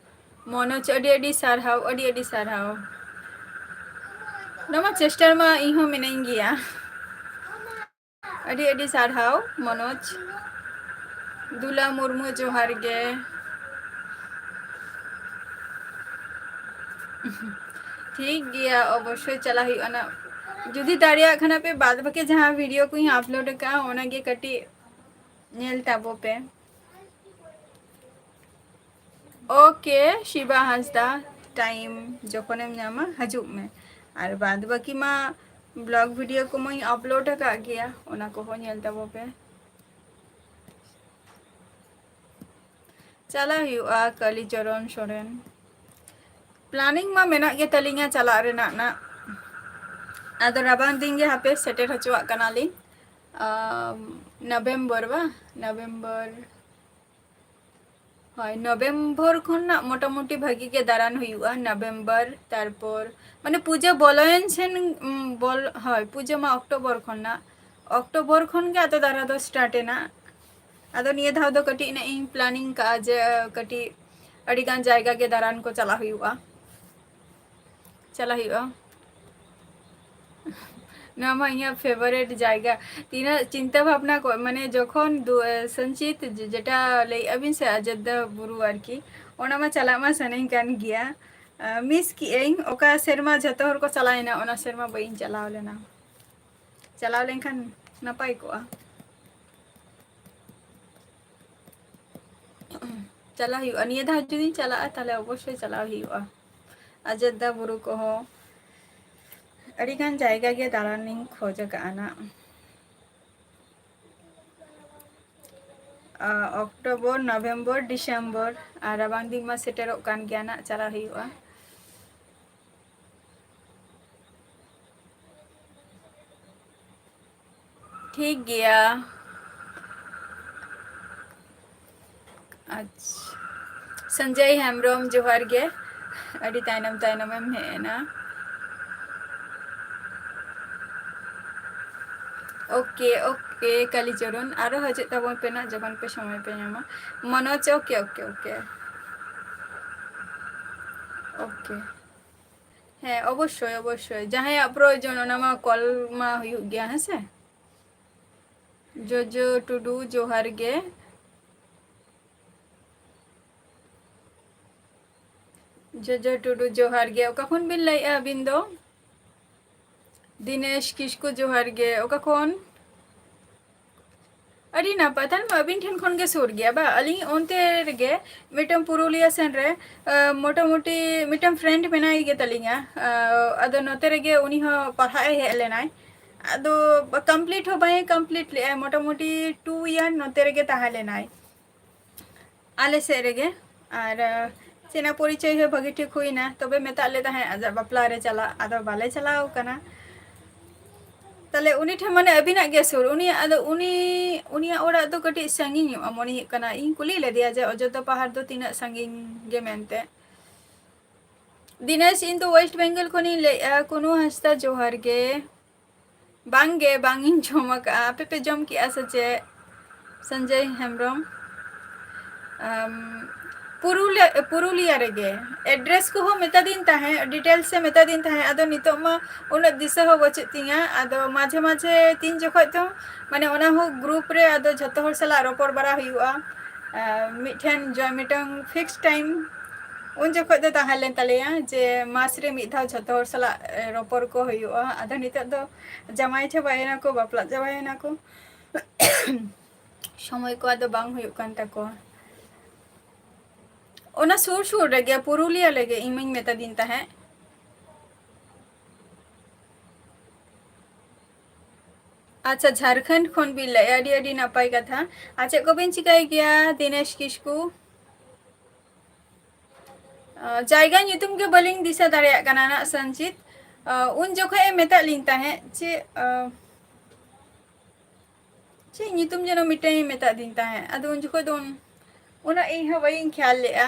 ᱢᱚᱱᱳᱡᱽ, ᱟᱹᱰᱤ ᱟᱹᱰᱤ ᱥᱟᱨᱦᱟᱣ, ᱟᱹᱰᱤ ᱟᱹᱰᱤ ᱥᱟᱨᱦᱟᱣ᱾ ᱱᱚᱣᱟ ᱪᱮᱥᱴᱟ ᱨᱮᱢᱟ ᱤᱧ ᱦᱚᱸ ᱢᱤᱱᱟᱹᱧ ᱜᱮᱭᱟ᱾ ᱟᱹᱰᱤ ᱟᱹᱰᱤ ᱥᱟᱨᱦᱟᱣ ᱢᱚᱱᱳᱡᱽ᱾ ᱫᱩᱞᱟ ᱢᱩᱨᱢᱩ, ᱡᱚᱦᱟᱨ ᱜᱮ᱾ ᱴᱷᱤᱠ ᱜᱮᱭᱟ, ᱚᱵᱚᱥᱥᱳᱭ ᱪᱟᱞᱟᱜ ᱦᱩᱭᱩᱜᱼᱟ ᱱᱟᱜ᱾ ᱡᱩᱫᱤ ᱫᱟᱲᱮᱭᱟᱜ ᱠᱷᱟᱱ ᱯᱮ, ᱵᱟᱫ ᱵᱟᱹᱠᱤ ᱡᱟᱦᱟᱸ video ᱠᱚᱧ upload ᱟᱠᱟᱫᱼᱟ, ᱚᱱᱟᱜᱮ ᱠᱟᱹᱴᱤᱡ ᱧᱮᱞ ᱛᱟᱵᱚ ᱯᱮ᱾ ᱳᱠᱮ, ᱥᱤᱵᱟ ᱦᱟᱸᱥᱫᱟ, ᱴᱟᱭᱤᱢ ᱡᱚᱠᱷᱚᱱᱮᱢ ᱧᱟᱢᱟ ᱦᱤᱡᱩᱜ ᱢᱮ᱾ ᱟᱨ ᱵᱟᱫ ᱵᱟᱹᱠᱤ ᱢᱟ ᱵᱞᱚᱜ ᱵᱷᱤᱰᱤᱭᱳ ᱠᱚᱢᱟᱧ ᱟᱯᱞᱳᱰ ᱟᱠᱟᱫ ᱜᱮᱭᱟ, ᱚᱱᱟ ᱠᱚᱦᱚᱸ ᱧᱮᱞ ᱛᱟᱵᱚ ᱯᱮ᱾ ᱪᱟᱞᱟᱜ ᱦᱩᱭᱩᱜᱼᱟ ᱠᱟᱞᱤᱪᱚᱨᱚᱱ ᱥᱚᱨᱮᱱ᱾ ᱯᱞᱟᱱᱤᱝ ᱢᱟ ᱢᱮᱱᱟᱜ ᱜᱮ ᱛᱟᱹᱞᱤᱧᱟ ᱪᱟᱞᱟᱜ ᱨᱮᱱᱟᱜ ᱱᱟᱜ᱾ ᱟᱫᱚ ᱨᱟᱵᱟᱝ ᱫᱤᱱ ᱜᱮ ᱦᱟᱯᱮ ᱥᱮᱴᱮᱨ ᱦᱚᱪᱚᱣᱟᱜ ᱠᱟᱱᱟᱞᱤᱧ᱾ ᱟᱢ, ᱱᱚᱵᱷᱮᱢᱵᱚᱨ ᱵᱟ? ᱱᱚᱵᱷᱮᱢᱵᱚᱨ᱾ ᱦᱳᱭ, ᱱᱚᱵᱷᱮᱢᱵᱚᱨ ᱠᱷᱚᱱᱟᱜ ᱢᱚᱴᱟᱢᱩᱴᱤ ᱵᱷᱟᱹᱜᱤ ᱜᱮ ᱫᱟᱬᱟᱱ ᱦᱩᱭᱩᱜᱼᱟ᱾ ᱱᱚᱵᱷᱮᱢᱵᱚᱨ, ᱛᱟᱨᱯᱚᱨ ᱢᱟᱱᱮ ᱯᱩᱡᱟᱹ ᱵᱚᱞᱚᱭᱮᱱ ᱥᱮᱱ, ᱩᱢ, ᱵᱚᱞ-, ᱦᱳᱭ, ᱯᱩᱡᱟᱹ ᱢᱟ ᱚᱠᱴᱳᱵᱚᱨ ᱠᱷᱚᱱᱟᱜ, ᱚᱠᱴᱳᱵᱚᱨ ᱠᱷᱚᱱ ᱜᱮ ᱟᱫᱚ ᱫᱟᱬᱟ ᱫᱚ ᱥᱴᱟᱨᱴ ᱮᱱᱟ᱾ ᱟᱫᱚ ᱱᱤᱭᱟᱹ ᱫᱷᱟᱣ ᱫᱚ ᱠᱟᱹᱴᱤᱡ ᱱᱟᱜ ᱤᱧ ᱯᱞᱟᱱᱤᱝ ᱠᱟᱜᱼᱟ ᱡᱮ ᱠᱟᱹᱴᱤᱡ ᱟᱹᱰᱤ ᱜᱟᱱ ᱡᱟᱭᱜᱟ ᱜᱮ ᱫᱟᱬᱟᱱ ᱠᱚ ᱪᱟᱞᱟᱜ ᱦᱩᱭᱩᱜᱼᱟ, ᱪᱟᱞᱟᱜ ᱦᱩᱭᱩᱜᱼᱟ᱾ ᱱᱚᱣᱟ ᱢᱟ ᱤᱧᱟᱹᱜ ᱯᱷᱮᱵᱟᱨᱮᱴ ᱡᱟᱭᱜᱟ᱾ ᱛᱤᱱᱟᱹᱜ ᱪᱤᱱᱛᱟᱹ ᱵᱷᱟᱵᱽᱱᱟ ᱠᱚ, ᱢᱟᱱᱮ ᱡᱚᱠᱷᱚᱱ ᱫᱩ-, ᱮ, ᱥᱚᱧᱪᱤᱛ ᱡᱮ-, ᱡᱮᱴᱟ ᱞᱟᱹᱭᱮᱫᱼᱟ ᱵᱤᱱ ᱥᱮ ᱚᱡᱳᱫᱽᱫᱷᱟ ᱵᱩᱨᱩ ᱟᱨᱠᱤ, ᱚᱱᱟ ᱢᱟ ᱪᱟᱞᱟᱜ ᱢᱟ ᱥᱟᱱᱟᱧ ᱠᱟᱱ ᱜᱮᱭᱟ᱾ ᱟ, ᱢᱤᱥ ᱠᱮᱜᱼᱟᱹᱧ, ᱚᱠᱟ ᱥᱮᱨᱢᱟ ᱡᱷᱚᱛᱚ ᱦᱚᱲ ᱠᱚ ᱪᱟᱞᱟᱣᱮᱱᱟ, ᱚᱱᱟ ᱥᱮᱨᱢᱟ ᱵᱟᱹᱧ ᱪᱟᱞᱟᱣ ᱞᱮᱱᱟ᱾ ᱪᱟᱞᱟᱣ ᱞᱮᱱᱠᱷᱟᱱ ᱱᱟᱯᱟᱭ ᱠᱚᱜᱼᱟ᱾ ᱪᱟᱞᱟᱣ ᱦᱩᱭᱩᱜᱼᱟ, ᱱᱤᱭᱟᱹ ᱫᱷᱟᱣ ᱡᱩᱫᱤᱧ ᱪᱟᱞᱟᱜᱼᱟ, ᱛᱟᱦᱞᱮ ᱚᱵᱚᱥᱥᱳᱭ ᱪᱟᱞᱟᱣ ᱦᱩᱭᱩᱜᱼᱟ᱾ ᱚᱡᱳᱫᱽᱫᱷᱟ ᱵᱩᱨᱩ ᱠᱚᱦᱚᱸ ᱟᱹᱰᱤᱜᱟᱱ ᱡᱟᱭᱜᱟ ᱜᱮ ᱫᱟᱬᱟᱱᱤᱧ ᱠᱷᱚᱡᱽ ᱟᱠᱟᱫᱼᱟ ᱱᱟᱜ᱾ ᱟ, ᱚᱠᱴᱳᱵᱚᱨ, ᱱᱚᱵᱷᱮᱢᱵᱚᱨ, ᱰᱤᱥᱮᱢᱵᱚᱨ ᱟᱨ ᱨᱟᱵᱟᱝ ᱫᱤᱱ ᱢᱟ ᱥᱮᱴᱮᱨᱚᱜ ᱠᱟᱱ ᱜᱮᱭᱟ ᱱᱟᱜ, ᱪᱟᱞᱟᱣ ᱦᱩᱭᱩᱜᱼᱟ᱾ ᱴᱷᱤᱠ ᱜᱮᱭᱟ᱾ ᱟᱪᱪᱷᱟ, ᱥᱚᱧᱡᱚᱭ ᱦᱮᱢᱵᱨᱚᱢ, ᱡᱚᱦᱟᱨ ᱜᱮ᱾ ᱟᱹᱰᱤ ᱛᱟᱭᱱᱚᱢ ᱛᱟᱭᱱᱚᱢ ᱮᱢ ᱦᱮᱡ ᱮᱱᱟ᱾ ᱳᱠᱮ, ᱳᱠᱮ, ᱠᱟᱞᱤᱪᱚᱨᱚᱱ, ᱟᱨᱚ ᱦᱤᱡᱩᱜ ᱛᱟᱵᱚᱱ ᱯᱮ ᱱᱟᱜ ᱡᱚᱠᱷᱚᱱ ᱯᱮ ᱥᱚᱢᱚᱭ ᱯᱮ ᱧᱟᱢᱟ᱾ Manoj, okay, okay, okay. Okay. ᱦᱮᱸ, ᱚᱵᱚᱥᱥᱳᱭ, ᱚᱵᱚᱥᱥᱳᱭ᱾ ᱡᱟᱦᱟᱸᱭᱟᱜ ᱯᱨᱚᱭᱳᱡᱚᱱ, ᱚᱱᱟ ᱢᱟ ᱠᱚᱞ ᱢᱟ ᱦᱩᱭᱩᱜ ᱜᱮᱭᱟ, ᱦᱮᱸ ᱥᱮ? ᱡᱚᱡᱚ ᱴᱩᱰᱩ, ᱡᱚᱦᱟᱨ ᱜᱮ᱾ ᱡᱚᱡᱚ ᱴᱩᱰᱩ, ᱡᱚᱦᱟᱨ ᱜᱮ᱾ ᱚᱠᱟ ᱠᱷᱚᱱ ᱵᱤᱱ ᱞᱟᱹᱭᱮᱫᱼᱟ ᱟᱹᱵᱤᱱ ᱫᱚ? ᱫᱤᱱᱮᱥ ᱠᱤᱥᱠᱩ, ᱡᱚᱦᱟᱨ ᱜᱮ᱾ ᱚᱠᱟ ᱠᱷᱚᱱ? ᱟᱹᱰᱤ ᱱᱟᱯᱟᱭ, ᱛᱟᱦᱞᱮ ᱢᱟ ᱟᱹᱵᱤᱱ ᱴᱷᱮᱱ ᱠᱷᱚᱱ ᱜᱮ ᱥᱩᱨ ᱜᱮᱭᱟ ᱵᱟ? ᱟᱹᱞᱤᱧ ᱚᱱᱛᱮ ᱨᱮᱜᱮ ᱢᱤᱫᱴᱟᱝ ᱯᱩᱨᱩᱞᱤᱭᱟᱹ ᱥᱮᱱ ᱨᱮ, ᱟ, ᱢᱚᱴᱟᱢᱩᱴᱤ ᱢᱤᱫᱴᱟᱝ friend ᱢᱮᱱᱟᱭ ᱜᱮ ᱛᱟᱹᱞᱤᱧᱟ᱾ ᱟ, ᱟᱫᱚ ᱱᱚᱛᱮ ᱨᱮᱜᱮ ᱩᱱᱤ ᱦᱚᱸ ᱯᱟᱲᱦᱟᱜ ᱮ ᱦᱮᱡ ᱞᱮᱱᱟᱭ᱾ ᱟᱫᱚ complete ᱦᱚᱸ ᱵᱟᱭ complete ᱞᱮᱜᱼᱟᱭ, ᱢᱚᱴᱟᱢᱩᱴᱤ two year ᱱᱚᱛᱮ ᱨᱮᱜᱮ ᱛᱟᱦᱮᱸ ᱞᱮᱱᱟᱭ, ᱟᱞᱮ ᱥᱮᱫ ᱨᱮᱜᱮ᱾ ᱟᱨ, ᱟ, ᱪᱮᱫ ᱨᱮᱱᱟᱜ ᱯᱚᱨᱤᱪᱚᱭ ᱦᱚᱸ ᱵᱷᱟᱹᱜᱤ ᱴᱷᱤᱠ ᱦᱩᱭᱱᱟ, ᱛᱚᱵᱮ ᱢᱮᱛᱟᱫ ᱞᱮ ᱛᱟᱦᱮᱸᱫ ᱟᱡᱟᱜ ᱵᱟᱯᱞᱟ ᱨᱮ ᱪᱟᱞᱟᱜ, ᱟᱫᱚ ᱵᱟᱞᱮ ᱪᱟᱞᱟᱣ ᱠᱟᱱᱟ᱾ ᱛᱟᱦᱞᱮ ᱩᱱᱤ ᱴᱷᱮᱱ ᱢᱟᱱᱮ ᱟᱹᱵᱤᱱᱟᱜ ᱜᱮ ᱥᱩᱨ, ᱩᱱᱤ, ᱟᱫᱚ ᱩᱱᱤ, ᱩᱱᱤᱭᱟᱜ ᱚᱲᱟᱜ ᱫᱚ ᱠᱟᱹᱴᱤᱡ ᱥᱟᱺᱜᱤᱧ ᱧᱚᱜᱼᱟ ᱢᱚᱱᱮ ᱦᱩᱭᱩᱜ ᱠᱟᱱᱟ᱾ ᱤᱧ ᱠᱩᱞᱤ ᱞᱮᱫᱮᱭᱟ ᱡᱮ ᱚᱡᱳᱫᱽᱫᱷᱟ ᱯᱟᱦᱟᱲ ᱫᱚ ᱛᱤᱱᱟᱹᱜ ᱥᱟᱺᱜᱤᱧ ᱜᱮ ᱢᱮᱱᱛᱮ᱾ ᱫᱤᱱᱮᱥ, ᱤᱧ ᱫᱚ West Bengal ᱠᱷᱚᱱᱤᱧ ᱞᱟᱹᱭᱮᱫᱼᱟ, ᱠᱩᱱᱩ ᱦᱟᱸᱥᱫᱟ, ᱡᱚᱦᱟᱨ ᱜᱮ᱾ ᱵᱟᱝ ᱜᱮ, ᱵᱟᱝ ᱤᱧ ᱡᱚᱢ ᱟᱠᱟᱫᱼᱟ᱾ ᱟᱯᱮ ᱯᱮ ᱡᱚᱢ ᱠᱮᱫᱼᱟ ᱥᱮ ᱪᱮᱫ? ᱥᱚᱧᱡᱚᱭ ᱦᱮᱢᱵᱨᱚᱢ, ᱟᱢ, ᱯᱩᱨᱩᱞᱤᱭᱟᱹ, ᱯᱩᱨᱩᱞᱤᱭᱟᱹ ᱨᱮᱜᱮ᱾ Address ᱠᱚᱦᱚᱸ ᱢᱮᱛᱟ ᱫᱤᱧ ᱛᱟᱦᱮᱸᱫ, details ᱮ ᱢᱮᱛᱟ ᱫᱤᱧ ᱛᱟᱦᱮᱸᱫ, ᱟᱫᱚ ᱱᱤᱛᱚᱜ ᱢᱟ ᱩᱱᱟᱹᱜ ᱫᱤᱥᱟᱹ ᱦᱚᱸ ᱵᱟᱹᱪᱩᱜ ᱛᱤᱧᱟ᱾ ᱟᱫᱚ ᱢᱟᱡᱷᱮ ᱢᱟᱡᱷᱮ ᱛᱤᱱ ᱡᱚᱠᱷᱚᱡ ᱫᱚ, ᱢᱟᱱᱮ, ᱚᱱᱟ ᱦᱚᱸ group ᱨᱮ ᱟᱫᱚ ᱡᱷᱚᱛᱚ ᱦᱚᱲ ᱥᱟᱞᱟᱜ ᱨᱚᱯᱚᱲ ᱵᱟᱲᱟ ᱦᱩᱭᱩᱜᱼᱟ᱾ ᱟᱨ ᱢᱤᱫᱴᱷᱮᱱ ᱡᱚ-, ᱢᱤᱫᱴᱟᱝ fixed time ᱩᱱ ᱡᱚᱠᱷᱚᱡ ᱫᱚ ᱛᱟᱦᱮᱸ ᱞᱮᱱ ᱛᱟᱞᱮᱭᱟ ᱡᱮ ᱢᱟᱥ ᱨᱮ ᱢᱤᱫ ᱫᱷᱟᱣ ᱡᱷᱚᱛᱚ ᱦᱚᱲ ᱥᱟᱞᱟᱜ, ᱮ, ᱨᱚᱯᱚᱲ ᱠᱚ ᱦᱩᱭᱩᱜᱼᱟ᱾ ᱟᱫᱚ ᱱᱤᱛᱚᱜ ᱫᱚ ᱡᱟᱢᱟᱭ ᱪᱟᱵᱟᱭᱮᱱᱟ ᱠᱚ, ᱵᱟᱯᱞᱟ ᱪᱟᱵᱟᱭᱮᱱᱟ ᱠᱚ, ᱥᱚᱢᱚᱭ ᱠᱚ ᱟᱫᱚ ᱵᱟᱝ ᱦᱩᱭᱩᱜ ᱠᱟᱱ ᱛᱟᱠᱚᱣᱟ᱾ ᱚᱱᱟ ᱥᱩᱨ ᱥᱩᱨ ᱨᱮᱜᱮ, ᱯᱩᱨᱩᱞᱤᱭᱟᱹ ᱨᱮᱜᱮ ᱤᱧ ᱢᱟᱧ ᱢᱮᱛᱟ ᱫᱤᱧ ᱛᱟᱦᱮᱸᱫ᱾ ᱟᱪᱪᱷᱟ, ᱡᱷᱟᱲᱠᱷᱚᱸᱰ ᱠᱷᱚᱱ ᱵᱤᱱ ᱞᱟᱹᱭᱮᱫᱼᱟ, ᱟᱹᱰᱤ ᱟᱹᱰᱤ ᱱᱟᱯᱟᱭ ᱠᱟᱛᱷᱟ᱾ ᱟᱨ ᱪᱮᱫ ᱠᱚᱵᱤᱱ ᱪᱤᱠᱟᱹᱭ ᱜᱮᱭᱟ ᱫᱤᱱᱮᱥ ᱠᱤᱥᱠᱩ? ᱟᱸ, ᱡᱟᱭᱜᱟ ᱧᱩᱛᱩᱢ ᱜᱮ ᱵᱟᱹᱞᱤᱧ ᱫᱤᱥᱟᱹ ᱫᱟᱲᱮᱭᱟᱜ ᱠᱟᱱᱟ ᱱᱟᱜ, ᱥᱚᱧᱡᱤᱛ᱾ ᱟᱸ, ᱩᱱ ᱡᱚᱠᱷᱚᱡ ᱮ ᱢᱮᱛᱟᱫ ᱞᱤᱧ ᱛᱟᱦᱮᱸᱫ ᱪᱮᱫ, ᱟᱸ, ᱪᱮᱫ ᱧᱩᱛᱩᱢ ᱡᱮᱱᱚ ᱢᱤᱫᱴᱟᱝ ᱮ ᱢᱮᱛᱟᱫ ᱫᱤᱧ ᱛᱟᱦᱮᱸᱫ, ᱟᱫᱚ ᱩᱱ ᱡᱚᱠᱷᱚᱡ ᱫᱚ ᱩᱱ-, ᱩᱱᱟᱹᱜ ᱤᱧ ᱦᱚᱸ ᱵᱟᱹᱧ ᱠᱷᱮᱭᱟᱞ ᱞᱮᱜᱼᱟ᱾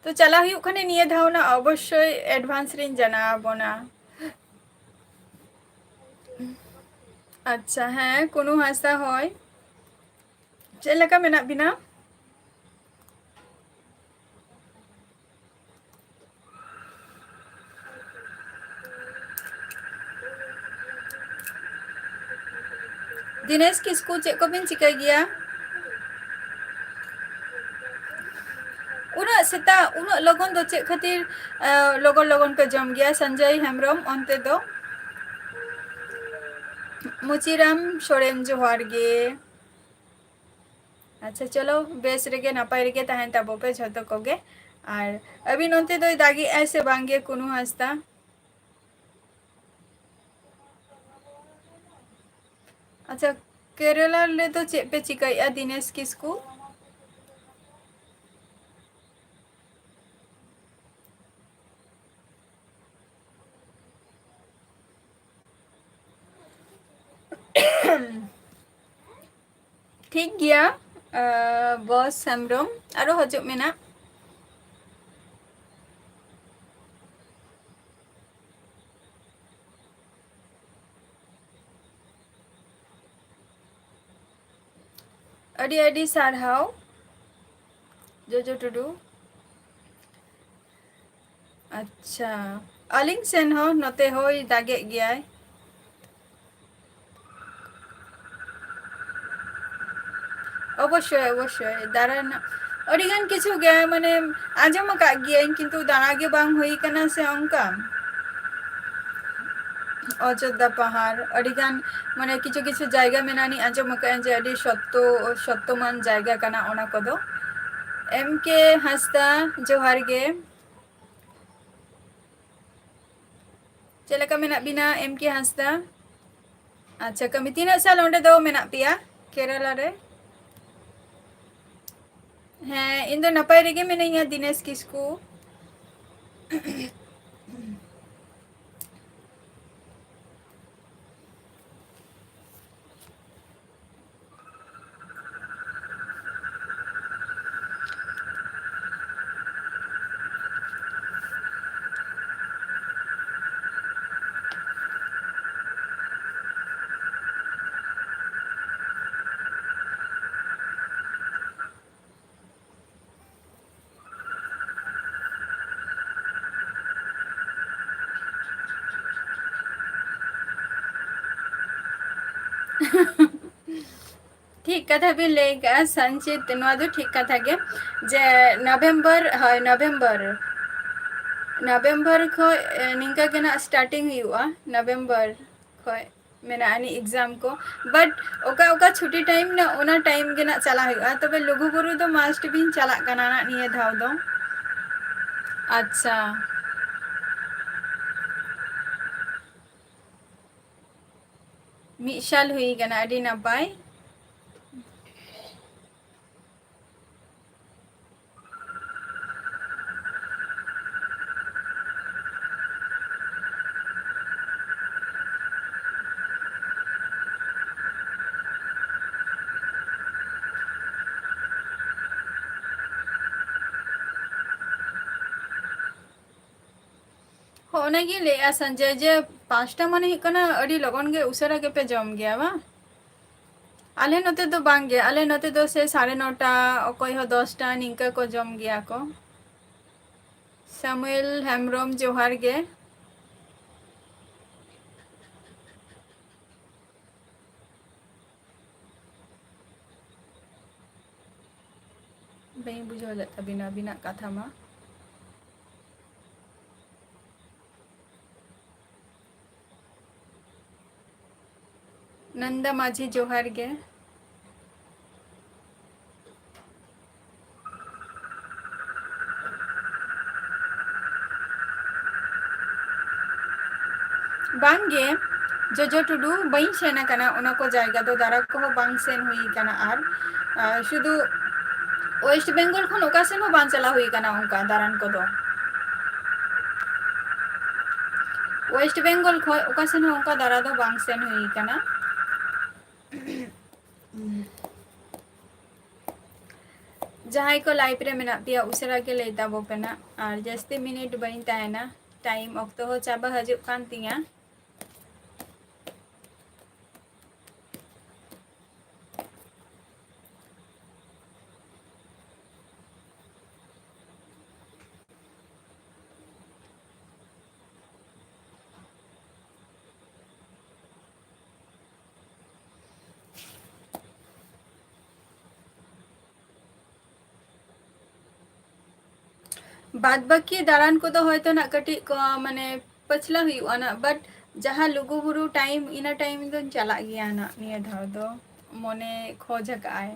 ᱛᱚ ᱪᱟᱞᱟᱣ ᱦᱩᱭᱩᱜ ᱠᱷᱟᱱ ᱱᱤᱭᱟᱹ ᱫᱷᱟᱣ ᱱᱟᱜ ᱚᱵᱚᱥᱥᱳᱭ advance ᱨᱤᱧ ᱡᱟᱱᱟᱣ ᱟᱵᱚᱱᱟ᱾ ᱟᱪᱪᱷᱟ, ᱦᱮᱸ, ᱠᱩᱱᱩ ᱦᱟᱸᱥᱫᱟ, ᱦᱳᱭ᱾ ᱪᱮᱫ ᱞᱮᱠᱟ ᱢᱮᱱᱟᱜ ᱵᱤᱱᱟ? ᱫᱤᱱᱮᱥ ᱠᱤᱥᱠᱩ, ᱪᱮᱫ ᱠᱚᱵᱤᱱ ᱪᱤᱠᱟᱹᱭ ᱜᱮᱭᱟ? ᱩᱱᱟᱹᱜ ᱥᱮᱛᱟᱜ, ᱩᱱᱟᱹᱜ ᱞᱚᱜᱚᱱ ᱫᱚ ᱪᱮᱫ ᱠᱷᱟᱹᱛᱤᱨ, ᱟ, ᱞᱚᱜᱚᱱ ᱞᱚᱜᱚᱱ ᱯᱮ ᱡᱚᱢ ᱜᱮᱭᱟ? ᱥᱚᱧᱡᱚᱭ ᱦᱮᱢᱵᱨᱚᱢ, ᱚᱱᱛᱮ ᱫᱚ? ᱢᱩᱪᱤᱨᱟᱢ ᱥᱚᱨᱮᱱ, ᱡᱚᱦᱟᱨ ᱜᱮ᱾ ᱟᱪᱪᱷᱟ, ᱪᱚᱞᱚ, ᱵᱮᱥ ᱨᱮᱜᱮ ᱱᱟᱯᱟᱭ ᱨᱮᱜᱮ ᱛᱟᱦᱮᱱ ᱛᱟᱵᱚ ᱯᱮ ᱡᱷᱚᱛᱚ ᱠᱚᱜᱮ᱾ ᱟᱨ ᱟᱹᱵᱤᱱ ᱚᱱᱛᱮ ᱫᱚᱭ ᱫᱟᱜᱮᱜᱼᱟᱭ ᱥᱮ ᱵᱟᱝ ᱜᱮ ᱠᱩᱱᱩ ᱦᱟᱸᱥᱫᱟ? ᱟᱪᱪᱷᱟ, ᱠᱮᱨᱟᱞᱟ ᱨᱮᱫᱚ ᱪᱮᱫ ᱯᱮ ᱪᱤᱠᱟᱹᱭᱮᱫᱼᱟ, ᱫᱤᱱᱮᱥ ᱠᱤᱥᱠᱩ? ᱴᱷᱤᱠ ᱜᱮᱭᱟ, ᱟᱸ, ᱵᱚᱥ ᱦᱮᱢᱵᱨᱚᱢ, ᱟᱨᱚ ᱦᱤᱡᱩᱜ ᱢᱮ ᱱᱟᱜ᱾ ᱟᱹᱰᱤ ᱟᱹᱰᱤ ᱥᱟᱨᱦᱟᱣ, ᱡᱚᱡᱚ ᱴᱩᱰᱩ᱾ ᱟᱪᱪᱷᱟ, ᱟᱹᱞᱤᱧ ᱥᱮᱱ ᱦᱚᱸ ᱱᱚᱛᱮ ᱦᱚᱸᱭ ᱫᱟᱜᱮᱜ ᱜᱮᱭᱟᱭ᱾ ᱚᱵᱚᱥᱥᱳᱭ, ᱚᱵᱚᱥᱥᱳᱭ, ᱫᱟᱬᱟᱱ ᱟᱹᱰᱤᱜᱟᱱ ᱠᱤᱪᱷᱩ ᱜᱮ, ᱢᱟᱱᱮ, ᱟᱸᱡᱚᱢ ᱟᱠᱟᱫ ᱜᱤᱭᱟᱹᱧ, ᱠᱤᱱᱛᱩ ᱫᱟᱬᱟ ᱜᱮ ᱵᱟᱝ ᱦᱩᱭ ᱠᱟᱱᱟ ᱥᱮ ᱚᱱᱠᱟ᱾ ᱚᱡᱳᱫᱽᱫᱷᱟ ᱯᱟᱦᱟᱲ, ᱟᱹᱰᱤᱜᱟᱱ, ᱢᱟᱱᱮ, ᱠᱤᱪᱷᱩ ᱠᱤᱪᱷᱩ ᱡᱟᱭᱜᱟ ᱢᱮᱱᱟᱜᱼᱟ, ᱟᱸᱡᱚᱢ ᱟᱠᱟᱫᱟᱹᱧ ᱡᱮ ᱟᱹᱰᱤ ᱥᱚᱛᱛᱚ, ᱥᱚᱛᱛᱚᱢᱟᱱ ᱡᱟᱭᱜᱟ ᱠᱟᱱᱟ ᱚᱱᱟ ᱠᱚᱫᱚ᱾ ᱮᱢ ᱠᱮ ᱦᱟᱸᱥᱫᱟ, ᱡᱚᱦᱟᱨ ᱜᱮ᱾ ᱪᱮᱫ ᱞᱮᱠᱟ ᱢᱮᱱᱟᱜ ᱵᱤᱱᱟ, ᱮᱢ ᱠᱮ ᱦᱟᱸᱥᱫᱟ? ᱟᱪᱪᱷᱟ, ᱠᱟᱹᱢᱤ ᱛᱤᱱᱟᱹᱜ ᱥᱟᱞ ᱚᱸᱰᱮ ᱫᱚ ᱢᱮᱱᱟᱜ ᱯᱮᱭᱟ, ᱠᱮᱨᱟᱞᱟ ᱨᱮ? ᱦᱮᱸ, ᱤᱧ ᱫᱚ ᱱᱟᱯᱟᱭ ᱨᱮᱜᱮ ᱢᱤᱱᱟᱹᱧᱟ, ᱫᱤᱱᱮᱥ ᱠᱤᱥᱠᱩ᱾ ᱴᱷᱤᱠ ᱠᱟᱛᱷᱟ ᱵᱤᱱ ᱞᱟᱹᱭ ᱠᱟᱜᱼᱟ, ᱥᱚᱧᱪᱤᱛ, ᱱᱚᱣᱟ ᱫᱚ ᱴᱷᱤᱠ ᱠᱟᱛᱷᱟ ᱜᱮ, ᱡᱮ ᱱᱚᱵᱷᱮᱢᱵᱚᱨ, ᱦᱳᱭ, ᱱᱚᱵᱷᱮᱢᱵᱚᱨ, ᱱᱚᱵᱷᱮᱢᱵᱚᱨ ᱠᱷᱚᱡ, ᱮ, ᱱᱤᱝᱠᱟ ᱜᱮ ᱱᱟᱜ starting ᱦᱩᱭᱩᱜᱼᱟ, ᱱᱚᱵᱷᱮᱢᱵᱚᱨ ᱠᱷᱚᱡ᱾ ᱢᱮᱱᱟᱜᱼᱟ ᱟᱹᱱᱤᱡ exam ᱠᱚ᱾ But ᱚᱠᱟ ᱚᱠᱟ ᱪᱷᱩᱴᱤ time ᱱᱟ, ᱚᱱᱟ time ᱜᱮ ᱱᱟᱜ ᱪᱟᱞᱟᱜ ᱦᱩᱭᱩᱜᱼᱟ᱾ ᱛᱚᱵᱮ ᱞᱩᱜᱩᱵᱩᱨᱩ ᱫᱚ must ᱵᱤᱱ ᱪᱟᱞᱟᱜ ᱠᱟᱱᱟ ᱱᱟᱜ ᱱᱤᱭᱟᱹ ᱫᱷᱟᱣ ᱫᱚ᱾ ᱟᱪᱪᱷᱟ, ᱢᱤᱫ ᱥᱟᱞ ᱦᱩᱭ ᱠᱟᱱᱟ, ᱟᱹᱰᱤ ᱱᱟᱯᱟᱭ᱾ ᱦᱚᱸ, ᱚᱱᱟᱜᱤᱧ ᱞᱟᱹᱭᱮᱜᱼᱟ ᱥᱚᱧᱡᱚᱭ, ᱡᱮ ᱯᱟᱸᱪᱴᱟ ᱢᱟᱱᱮ ᱦᱩᱭᱩᱜ ᱠᱟᱱᱟ ᱟᱹᱰᱤ ᱞᱚᱜᱚᱱ ᱜᱮ ᱩᱥᱟᱹᱨᱟ ᱜᱮᱯᱮ ᱡᱚᱢ ᱜᱮᱭᱟ ᱵᱟᱝ? ᱟᱞᱮ ᱱᱚᱛᱮ ᱫᱚ ᱵᱟᱝ ᱜᱮ, ᱟᱞᱮ ᱱᱚᱛᱮ ᱫᱚ ᱥᱮ ᱥᱟᱲᱮ ᱱᱚᱴᱟ, ᱚᱠᱚᱭ ᱦᱚᱸ ᱫᱚᱥᱴᱟ ᱱᱤᱝᱠᱟᱹ ᱠᱚ ᱡᱚᱢ ᱜᱮᱭᱟ ᱠᱚ᱾ ᱥᱟᱢᱩᱭᱮᱞ ᱦᱮᱢᱵᱨᱚᱢ, ᱡᱚᱦᱟᱨ ᱜᱮ᱾ ᱵᱟᱹᱧ ᱵᱩᱡᱷᱟᱹᱣ ᱞᱮᱫ ᱛᱟᱵᱤᱱᱟ ᱟᱹᱵᱤᱱᱟᱜ ᱠᱟᱛᱷᱟ ᱢᱟ᱾ ᱱᱚᱱᱫᱟ ᱢᱟᱹᱡᱷᱤ, ᱡᱚᱦᱟᱨ ᱜᱮ᱾ ᱵᱟᱝ ᱜᱮ, ᱡᱚᱡᱚ ᱴᱩᱰᱩ, ᱵᱟᱹᱧ ᱥᱮᱱ ᱟᱠᱟᱱᱟ ᱚᱱᱟ ᱠᱚ ᱡᱟᱭᱜᱟ ᱫᱚ, ᱫᱟᱬᱟ ᱠᱚᱦᱚᱸ ᱵᱟᱝ ᱥᱮᱱ ᱦᱩᱭ ᱟᱠᱟᱱᱟ᱾ ᱟᱨ, ᱟᱨ ᱥᱩᱫᱷᱩ West Bengal ᱠᱷᱚᱱ ᱚᱠᱟ ᱥᱮᱱ ᱦᱚᱸ ᱵᱟᱝ ᱪᱟᱞᱟᱣ ᱦᱩᱭ ᱟᱠᱟᱱᱟ ᱚᱱᱠᱟ ᱫᱟᱬᱟᱱ ᱠᱚᱫᱚ᱾ West Bengal ᱠᱷᱚᱱ ᱚᱠᱟ ᱥᱮᱱ ᱦᱚᱸ ᱚᱱᱠᱟ ᱫᱟᱬᱟ ᱫᱚ ᱵᱟᱝ ᱥᱮᱱ ᱦᱩᱭ ᱟᱠᱟᱱᱟ᱾ ᱡᱟᱦᱟᱸᱭ ᱠᱚ live ᱨᱮ ᱢᱮᱱᱟᱜ ᱯᱮᱭᱟ, ᱩᱥᱟᱹᱨᱟ ᱜᱮ ᱞᱟᱹᱭ ᱛᱟᱵᱚ ᱯᱮ ᱱᱟᱜ, ᱟᱨ ᱡᱟᱹᱥᱛᱤ minute ᱵᱟᱹᱧ ᱛᱟᱦᱮᱱᱟ, time ᱚᱠᱛᱚ ᱦᱚᱸ ᱪᱟᱵᱟ ᱦᱤᱡᱩᱜ ᱠᱟᱱ ᱛᱤᱧᱟ᱾ ᱵᱟᱫ ᱵᱟᱹᱠᱤ ᱫᱟᱬᱟᱱ ᱠᱚᱫᱚ ᱦᱚᱭᱛᱚ ᱱᱟᱜ ᱠᱟᱹᱴᱤᱡ ᱠᱚ, ᱢᱟᱱᱮ, ᱯᱟᱹᱪᱷᱞᱟᱹ ᱦᱩᱭᱩᱜᱼᱟ ᱱᱟᱜ, but ᱡᱟᱦᱟᱸ ᱞᱩᱜᱩᱵᱩᱨᱩ time, ᱤᱱᱟᱹ time ᱫᱚᱧ ᱪᱟᱞᱟᱜ ᱜᱮᱭᱟ ᱱᱟᱜ᱾ ᱱᱤᱭᱟᱹ ᱫᱷᱟᱣ ᱫᱚ ᱢᱚᱱᱮ ᱠᱷᱚᱡᱽ ᱟᱠᱟᱫᱼᱟᱭ᱾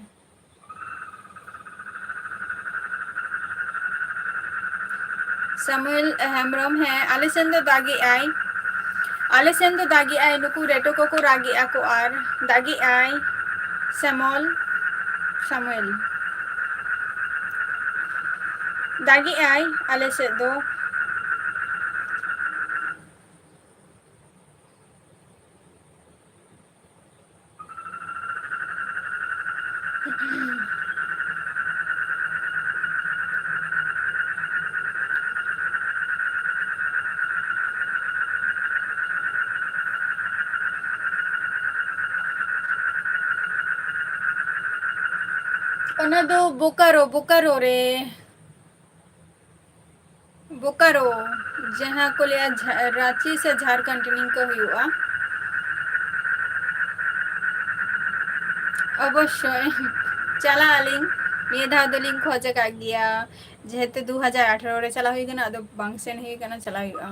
ᱥᱟᱢᱩᱭᱮᱞ ᱦᱮᱢᱵᱨᱚᱢ, ᱦᱮᱸ, ᱟᱞᱮ ᱥᱮᱱ ᱫᱚ ᱫᱟᱜᱮᱜᱼᱟᱭ, ᱟᱞᱮ ᱥᱮᱱ ᱫᱚ ᱫᱟᱜᱮᱜᱼᱟᱭ, ᱱᱩᱠᱩ ᱨᱮᱴᱚ ᱠᱚᱠᱚ ᱨᱟᱜᱮᱜᱼᱟ ᱠᱚ ᱟᱨ ᱫᱟᱜᱮᱜᱼᱟᱭ᱾ ᱥᱮᱢᱚᱞ, ᱥᱟᱢᱩᱭᱮᱞ, ᱫᱟᱜᱮᱜᱼᱟᱭ ᱟᱞᱮ ᱥᱮᱫ ᱫᱚ᱾ ᱚᱱᱟ ᱫᱚ ᱵᱳᱠᱟᱨᱳ, ᱵᱳᱠᱟᱨᱳ ᱨᱮ᱾ ᱵᱳᱠᱟᱨᱳ, ᱡᱟᱦᱟᱸ ᱠᱚ ᱞᱟᱹᱭᱟ ᱡᱷᱟ-, ᱨᱟᱸᱪᱤ ᱥᱮ ᱡᱷᱟᱲᱠᱷᱚᱸᱰ ᱱᱤᱝᱠᱟᱹ ᱦᱩᱭᱩᱜᱼᱟ᱾ ᱚᱵᱚᱥᱥᱳᱭ ᱪᱟᱞᱟᱜ ᱟᱹᱞᱤᱧ, ᱱᱤᱭᱟᱹ ᱫᱷᱟᱣ ᱫᱚᱞᱤᱧ ᱠᱷᱚᱡᱽ ᱟᱠᱟᱫ ᱜᱮᱭᱟ, ᱡᱮᱦᱮᱛᱩ ᱫᱩ ᱦᱟᱡᱟᱨ ᱟᱴᱷᱟᱨᱚ ᱨᱮ ᱪᱟᱞᱟᱣ ᱦᱩᱭ ᱠᱟᱱᱟ, ᱟᱫᱚ ᱵᱟᱝ ᱥᱮᱱ ᱦᱩᱭ ᱠᱟᱱᱟ, ᱪᱟᱞᱟᱣ ᱦᱩᱭᱩᱜᱼᱟ᱾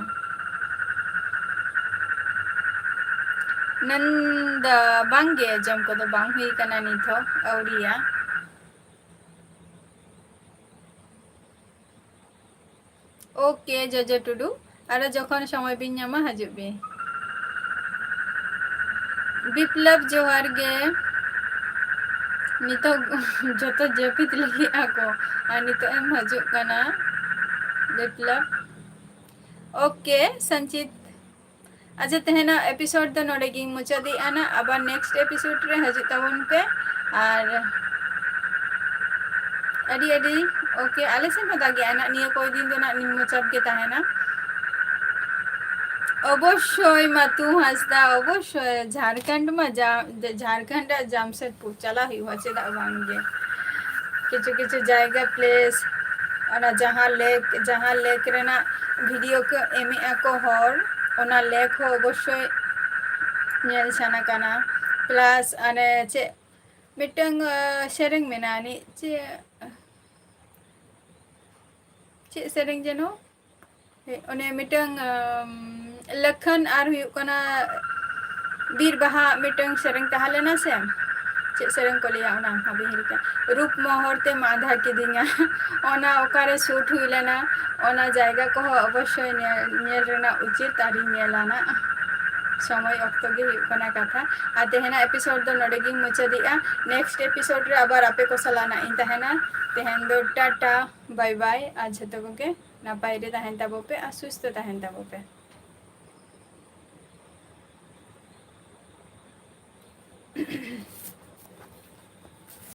ᱱᱟᱱᱫᱟ, ᱵᱟᱝᱜᱮ, ᱡᱚᱢ ᱠᱚᱫᱚ ᱵᱟᱝ ᱦᱩᱭ ᱠᱟᱱᱟ ᱱᱤᱛ ᱦᱚᱸ, ᱟᱹᱣᱨᱤᱭᱟ᱾ OK, ᱡᱚᱡᱚ ᱴᱩᱰᱩ, ᱟᱨᱚ ᱡᱚᱠᱷᱚᱱ ᱥᱚᱢᱚᱭ ᱵᱤᱱ ᱧᱟᱢᱟ, ᱦᱤᱡᱩᱜ ᱵᱤᱱ᱾ ᱵᱤᱯᱞᱚᱵ, ᱡᱚᱦᱟᱨ ᱜᱮ᱾ ᱱᱤᱛᱚᱜ ᱡᱚᱛᱚ ᱡᱟᱹᱯᱤᱫ ᱞᱟᱹᱜᱤᱫ ᱟᱠᱚ, ᱟᱨ ᱱᱤᱛᱚᱜ ᱮᱢ ᱦᱤᱡᱩᱜ ᱠᱟᱱᱟ, ᱵᱤᱯᱞᱚᱵ᱾ OK, ᱥᱚᱧᱪᱤᱛ, ᱟᱪᱪᱷᱟ, ᱛᱮᱦᱮᱧᱟᱜ episode ᱫᱚ ᱱᱚᱰᱮ ᱜᱤᱧ ᱢᱩᱪᱟᱹᱫᱮᱜᱼᱟ ᱱᱟᱜ᱾ ᱟᱵᱟᱨ next episode ᱨᱮ ᱦᱤᱡᱩᱜ ᱛᱟᱵᱚᱱ ᱯᱮ᱾ ᱟᱨ ᱟᱹᱰᱤ ᱟᱹᱰᱤ, OK, ᱟᱞᱮ ᱥᱮᱱ ᱦᱚᱸ ᱫᱟᱜᱮᱜᱼᱟ ᱱᱟᱜ, ᱱᱤᱭᱟᱹ ᱠᱚᱭ ᱫᱤᱱ ᱫᱚ ᱱᱟᱜ ᱱᱤᱢᱱᱚ ᱪᱟᱯ ᱜᱮ ᱛᱟᱦᱮᱱᱟ᱾ ᱚᱵᱚᱥᱥᱳᱭ ᱢᱟᱛᱩ ᱦᱟᱸᱥᱫᱟ, ᱚᱵᱚᱥᱥᱳᱭ᱾ ᱡᱷᱟᱲᱠᱷᱚᱸᱰ ᱢᱟ ᱡᱟ-, ᱡᱷᱟᱲᱠᱷᱚᱸᱰ ᱟᱨ ᱡᱟᱢᱥᱮᱫᱽᱯᱩᱨ ᱪᱟᱞᱟᱜ ᱦᱩᱭᱩᱜᱼᱟ, ᱪᱮᱫᱟᱜ ᱵᱟᱝ ᱜᱮ᱾ ᱠᱤᱪᱷᱩ ᱠᱤᱪᱷᱩ ᱡᱟᱭᱜᱟ, place, ᱚᱱᱟ ᱡᱟᱦᱟᱸ lake, ᱡᱟᱦᱟᱸ lake ᱨᱮᱱᱟᱜ video ᱠᱚ ᱮᱢᱮᱜᱼᱟ ᱠᱚ ᱦᱚᱲ, ᱚᱱᱟ lake ᱦᱚᱸ ᱚᱵᱚᱥᱥᱳᱭ ᱧᱮᱞ ᱥᱟᱱᱟ ᱠᱟᱱᱟ᱾ Plus ᱚᱱᱮ ᱪᱮᱫ ᱢᱤᱫᱴᱟᱝ, ᱟᱸ, ᱥᱮᱨᱮᱧ ᱢᱮᱱᱟᱜᱼᱟ ᱟᱹᱱᱤᱡ, ᱪᱮᱫ, ᱪᱮᱫ ᱥᱮᱨᱮᱧ ᱡᱮᱱᱚ? ᱦᱮᱸ, ᱚᱱᱮ ᱢᱤᱫᱴᱟᱝ, ᱟᱢ, ᱞᱟᱠᱷᱟᱱ ᱟᱨ ᱦᱩᱭᱩᱜ ᱠᱟᱱᱟ ᱵᱤᱨ ᱵᱟᱦᱟ ᱢᱤᱫᱴᱟᱝ ᱥᱮᱨᱮᱧ ᱛᱟᱦᱮᱸ ᱞᱮᱱᱟ ᱥᱮ, ᱪᱮᱫ ᱥᱮᱨᱮᱧ ᱠᱚ ᱞᱟᱹᱭᱟ ᱚᱱᱟ ᱦᱟᱸᱜ ᱵᱟᱹᱧ ᱦᱤᱲᱤᱧ ᱠᱟᱜᱼᱟ, ᱨᱩᱯ ᱢᱚᱦᱚᱨ ᱛᱮᱢ ᱟᱸᱫᱷᱟ ᱠᱤᱫᱤᱧᱟ᱾ ᱚᱱᱟ ᱚᱠᱟᱨᱮ ᱥᱩᱴ ᱦᱩᱭ ᱞᱮᱱᱟ, ᱚᱱᱟ ᱡᱟᱭᱜᱟ ᱠᱚᱦᱚᱸ ᱚᱵᱚᱥᱥᱳᱭ ᱧᱮᱞ, ᱧᱮᱞ ᱨᱮᱱᱟᱜ ᱩᱪᱤᱛ ᱟᱨᱤᱧ ᱧᱮᱞᱟ ᱱᱟᱜ᱾ ᱥᱚᱢᱚᱭ ᱚᱠᱛᱚ ᱜᱮ ᱦᱩᱭᱩᱜ ᱠᱟᱱᱟ ᱠᱟᱛᱷᱟ᱾ ᱟᱨ ᱛᱮᱦᱮᱧᱟᱜ ᱮᱯᱤᱥᱳᱰ ᱫᱚ ᱱᱚᱰᱮ ᱜᱤᱧ ᱢᱩᱪᱟᱹᱫᱮᱜᱼᱟ᱾ ᱱᱮᱠᱥᱴ ᱮᱯᱤᱥᱳᱰ ᱨᱮ ᱟᱵᱟᱨ ᱟᱯᱮ ᱠᱚ ᱥᱟᱞᱟᱜ ᱱᱟᱜ ᱤᱧ ᱛᱟᱦᱮᱱᱟ᱾ ᱛᱮᱦᱮᱧ ᱫᱚ ᱴᱟᱴᱟ, ᱵᱟᱭ ᱵᱟᱭ, ᱟᱨ ᱡᱷᱚᱛᱚ ᱠᱚᱜᱮ ᱱᱟᱯᱟᱭ ᱨᱮ ᱛᱟᱦᱮᱱ ᱛᱟᱵᱚ ᱯᱮ ᱟᱨ ᱥᱩᱥᱛᱷᱚ ᱛᱟᱦᱮᱱ ᱛᱟᱵᱚ ᱯᱮ᱾